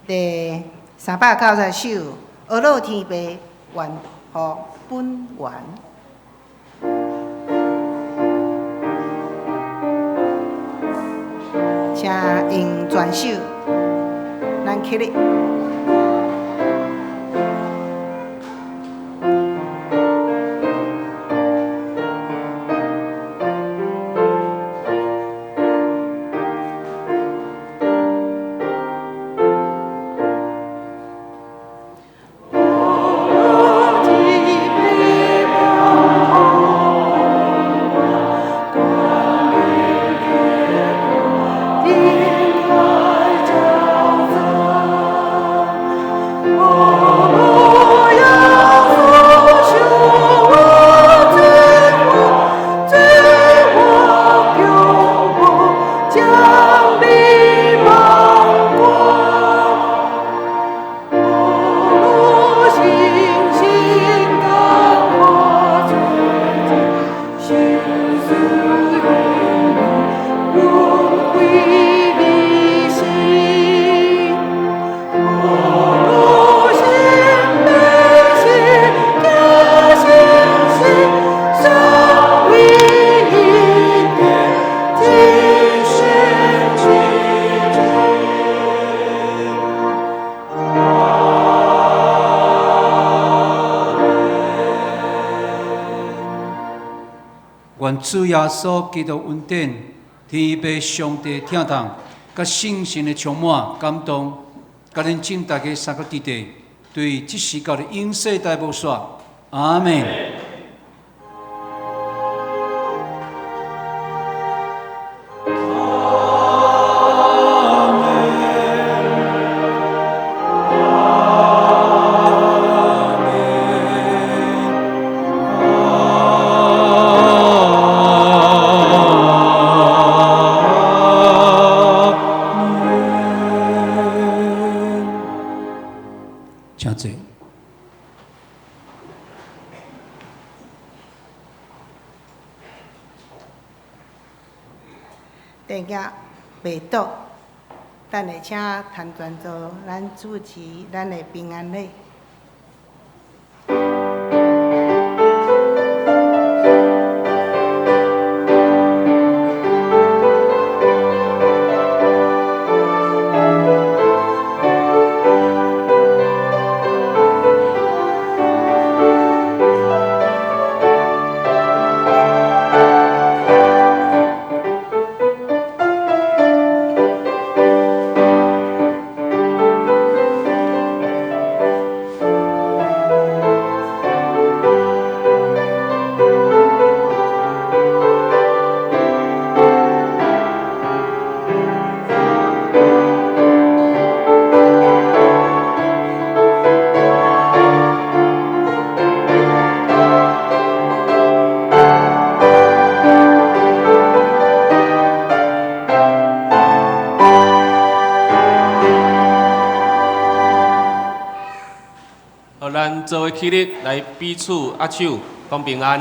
第390首《阿樂天父願予本源》。請用全首，咱起立。願主耶穌基督恩典、天父上帝疼痛，佮聖神的充滿感動，佮恁眾大家三個弟弟，對這時到永世代無煞。阿們。阿電影袂倒。等下請譚傳道咱主持咱的平安禮。好，咱做伙起立來彼此握手，講平安。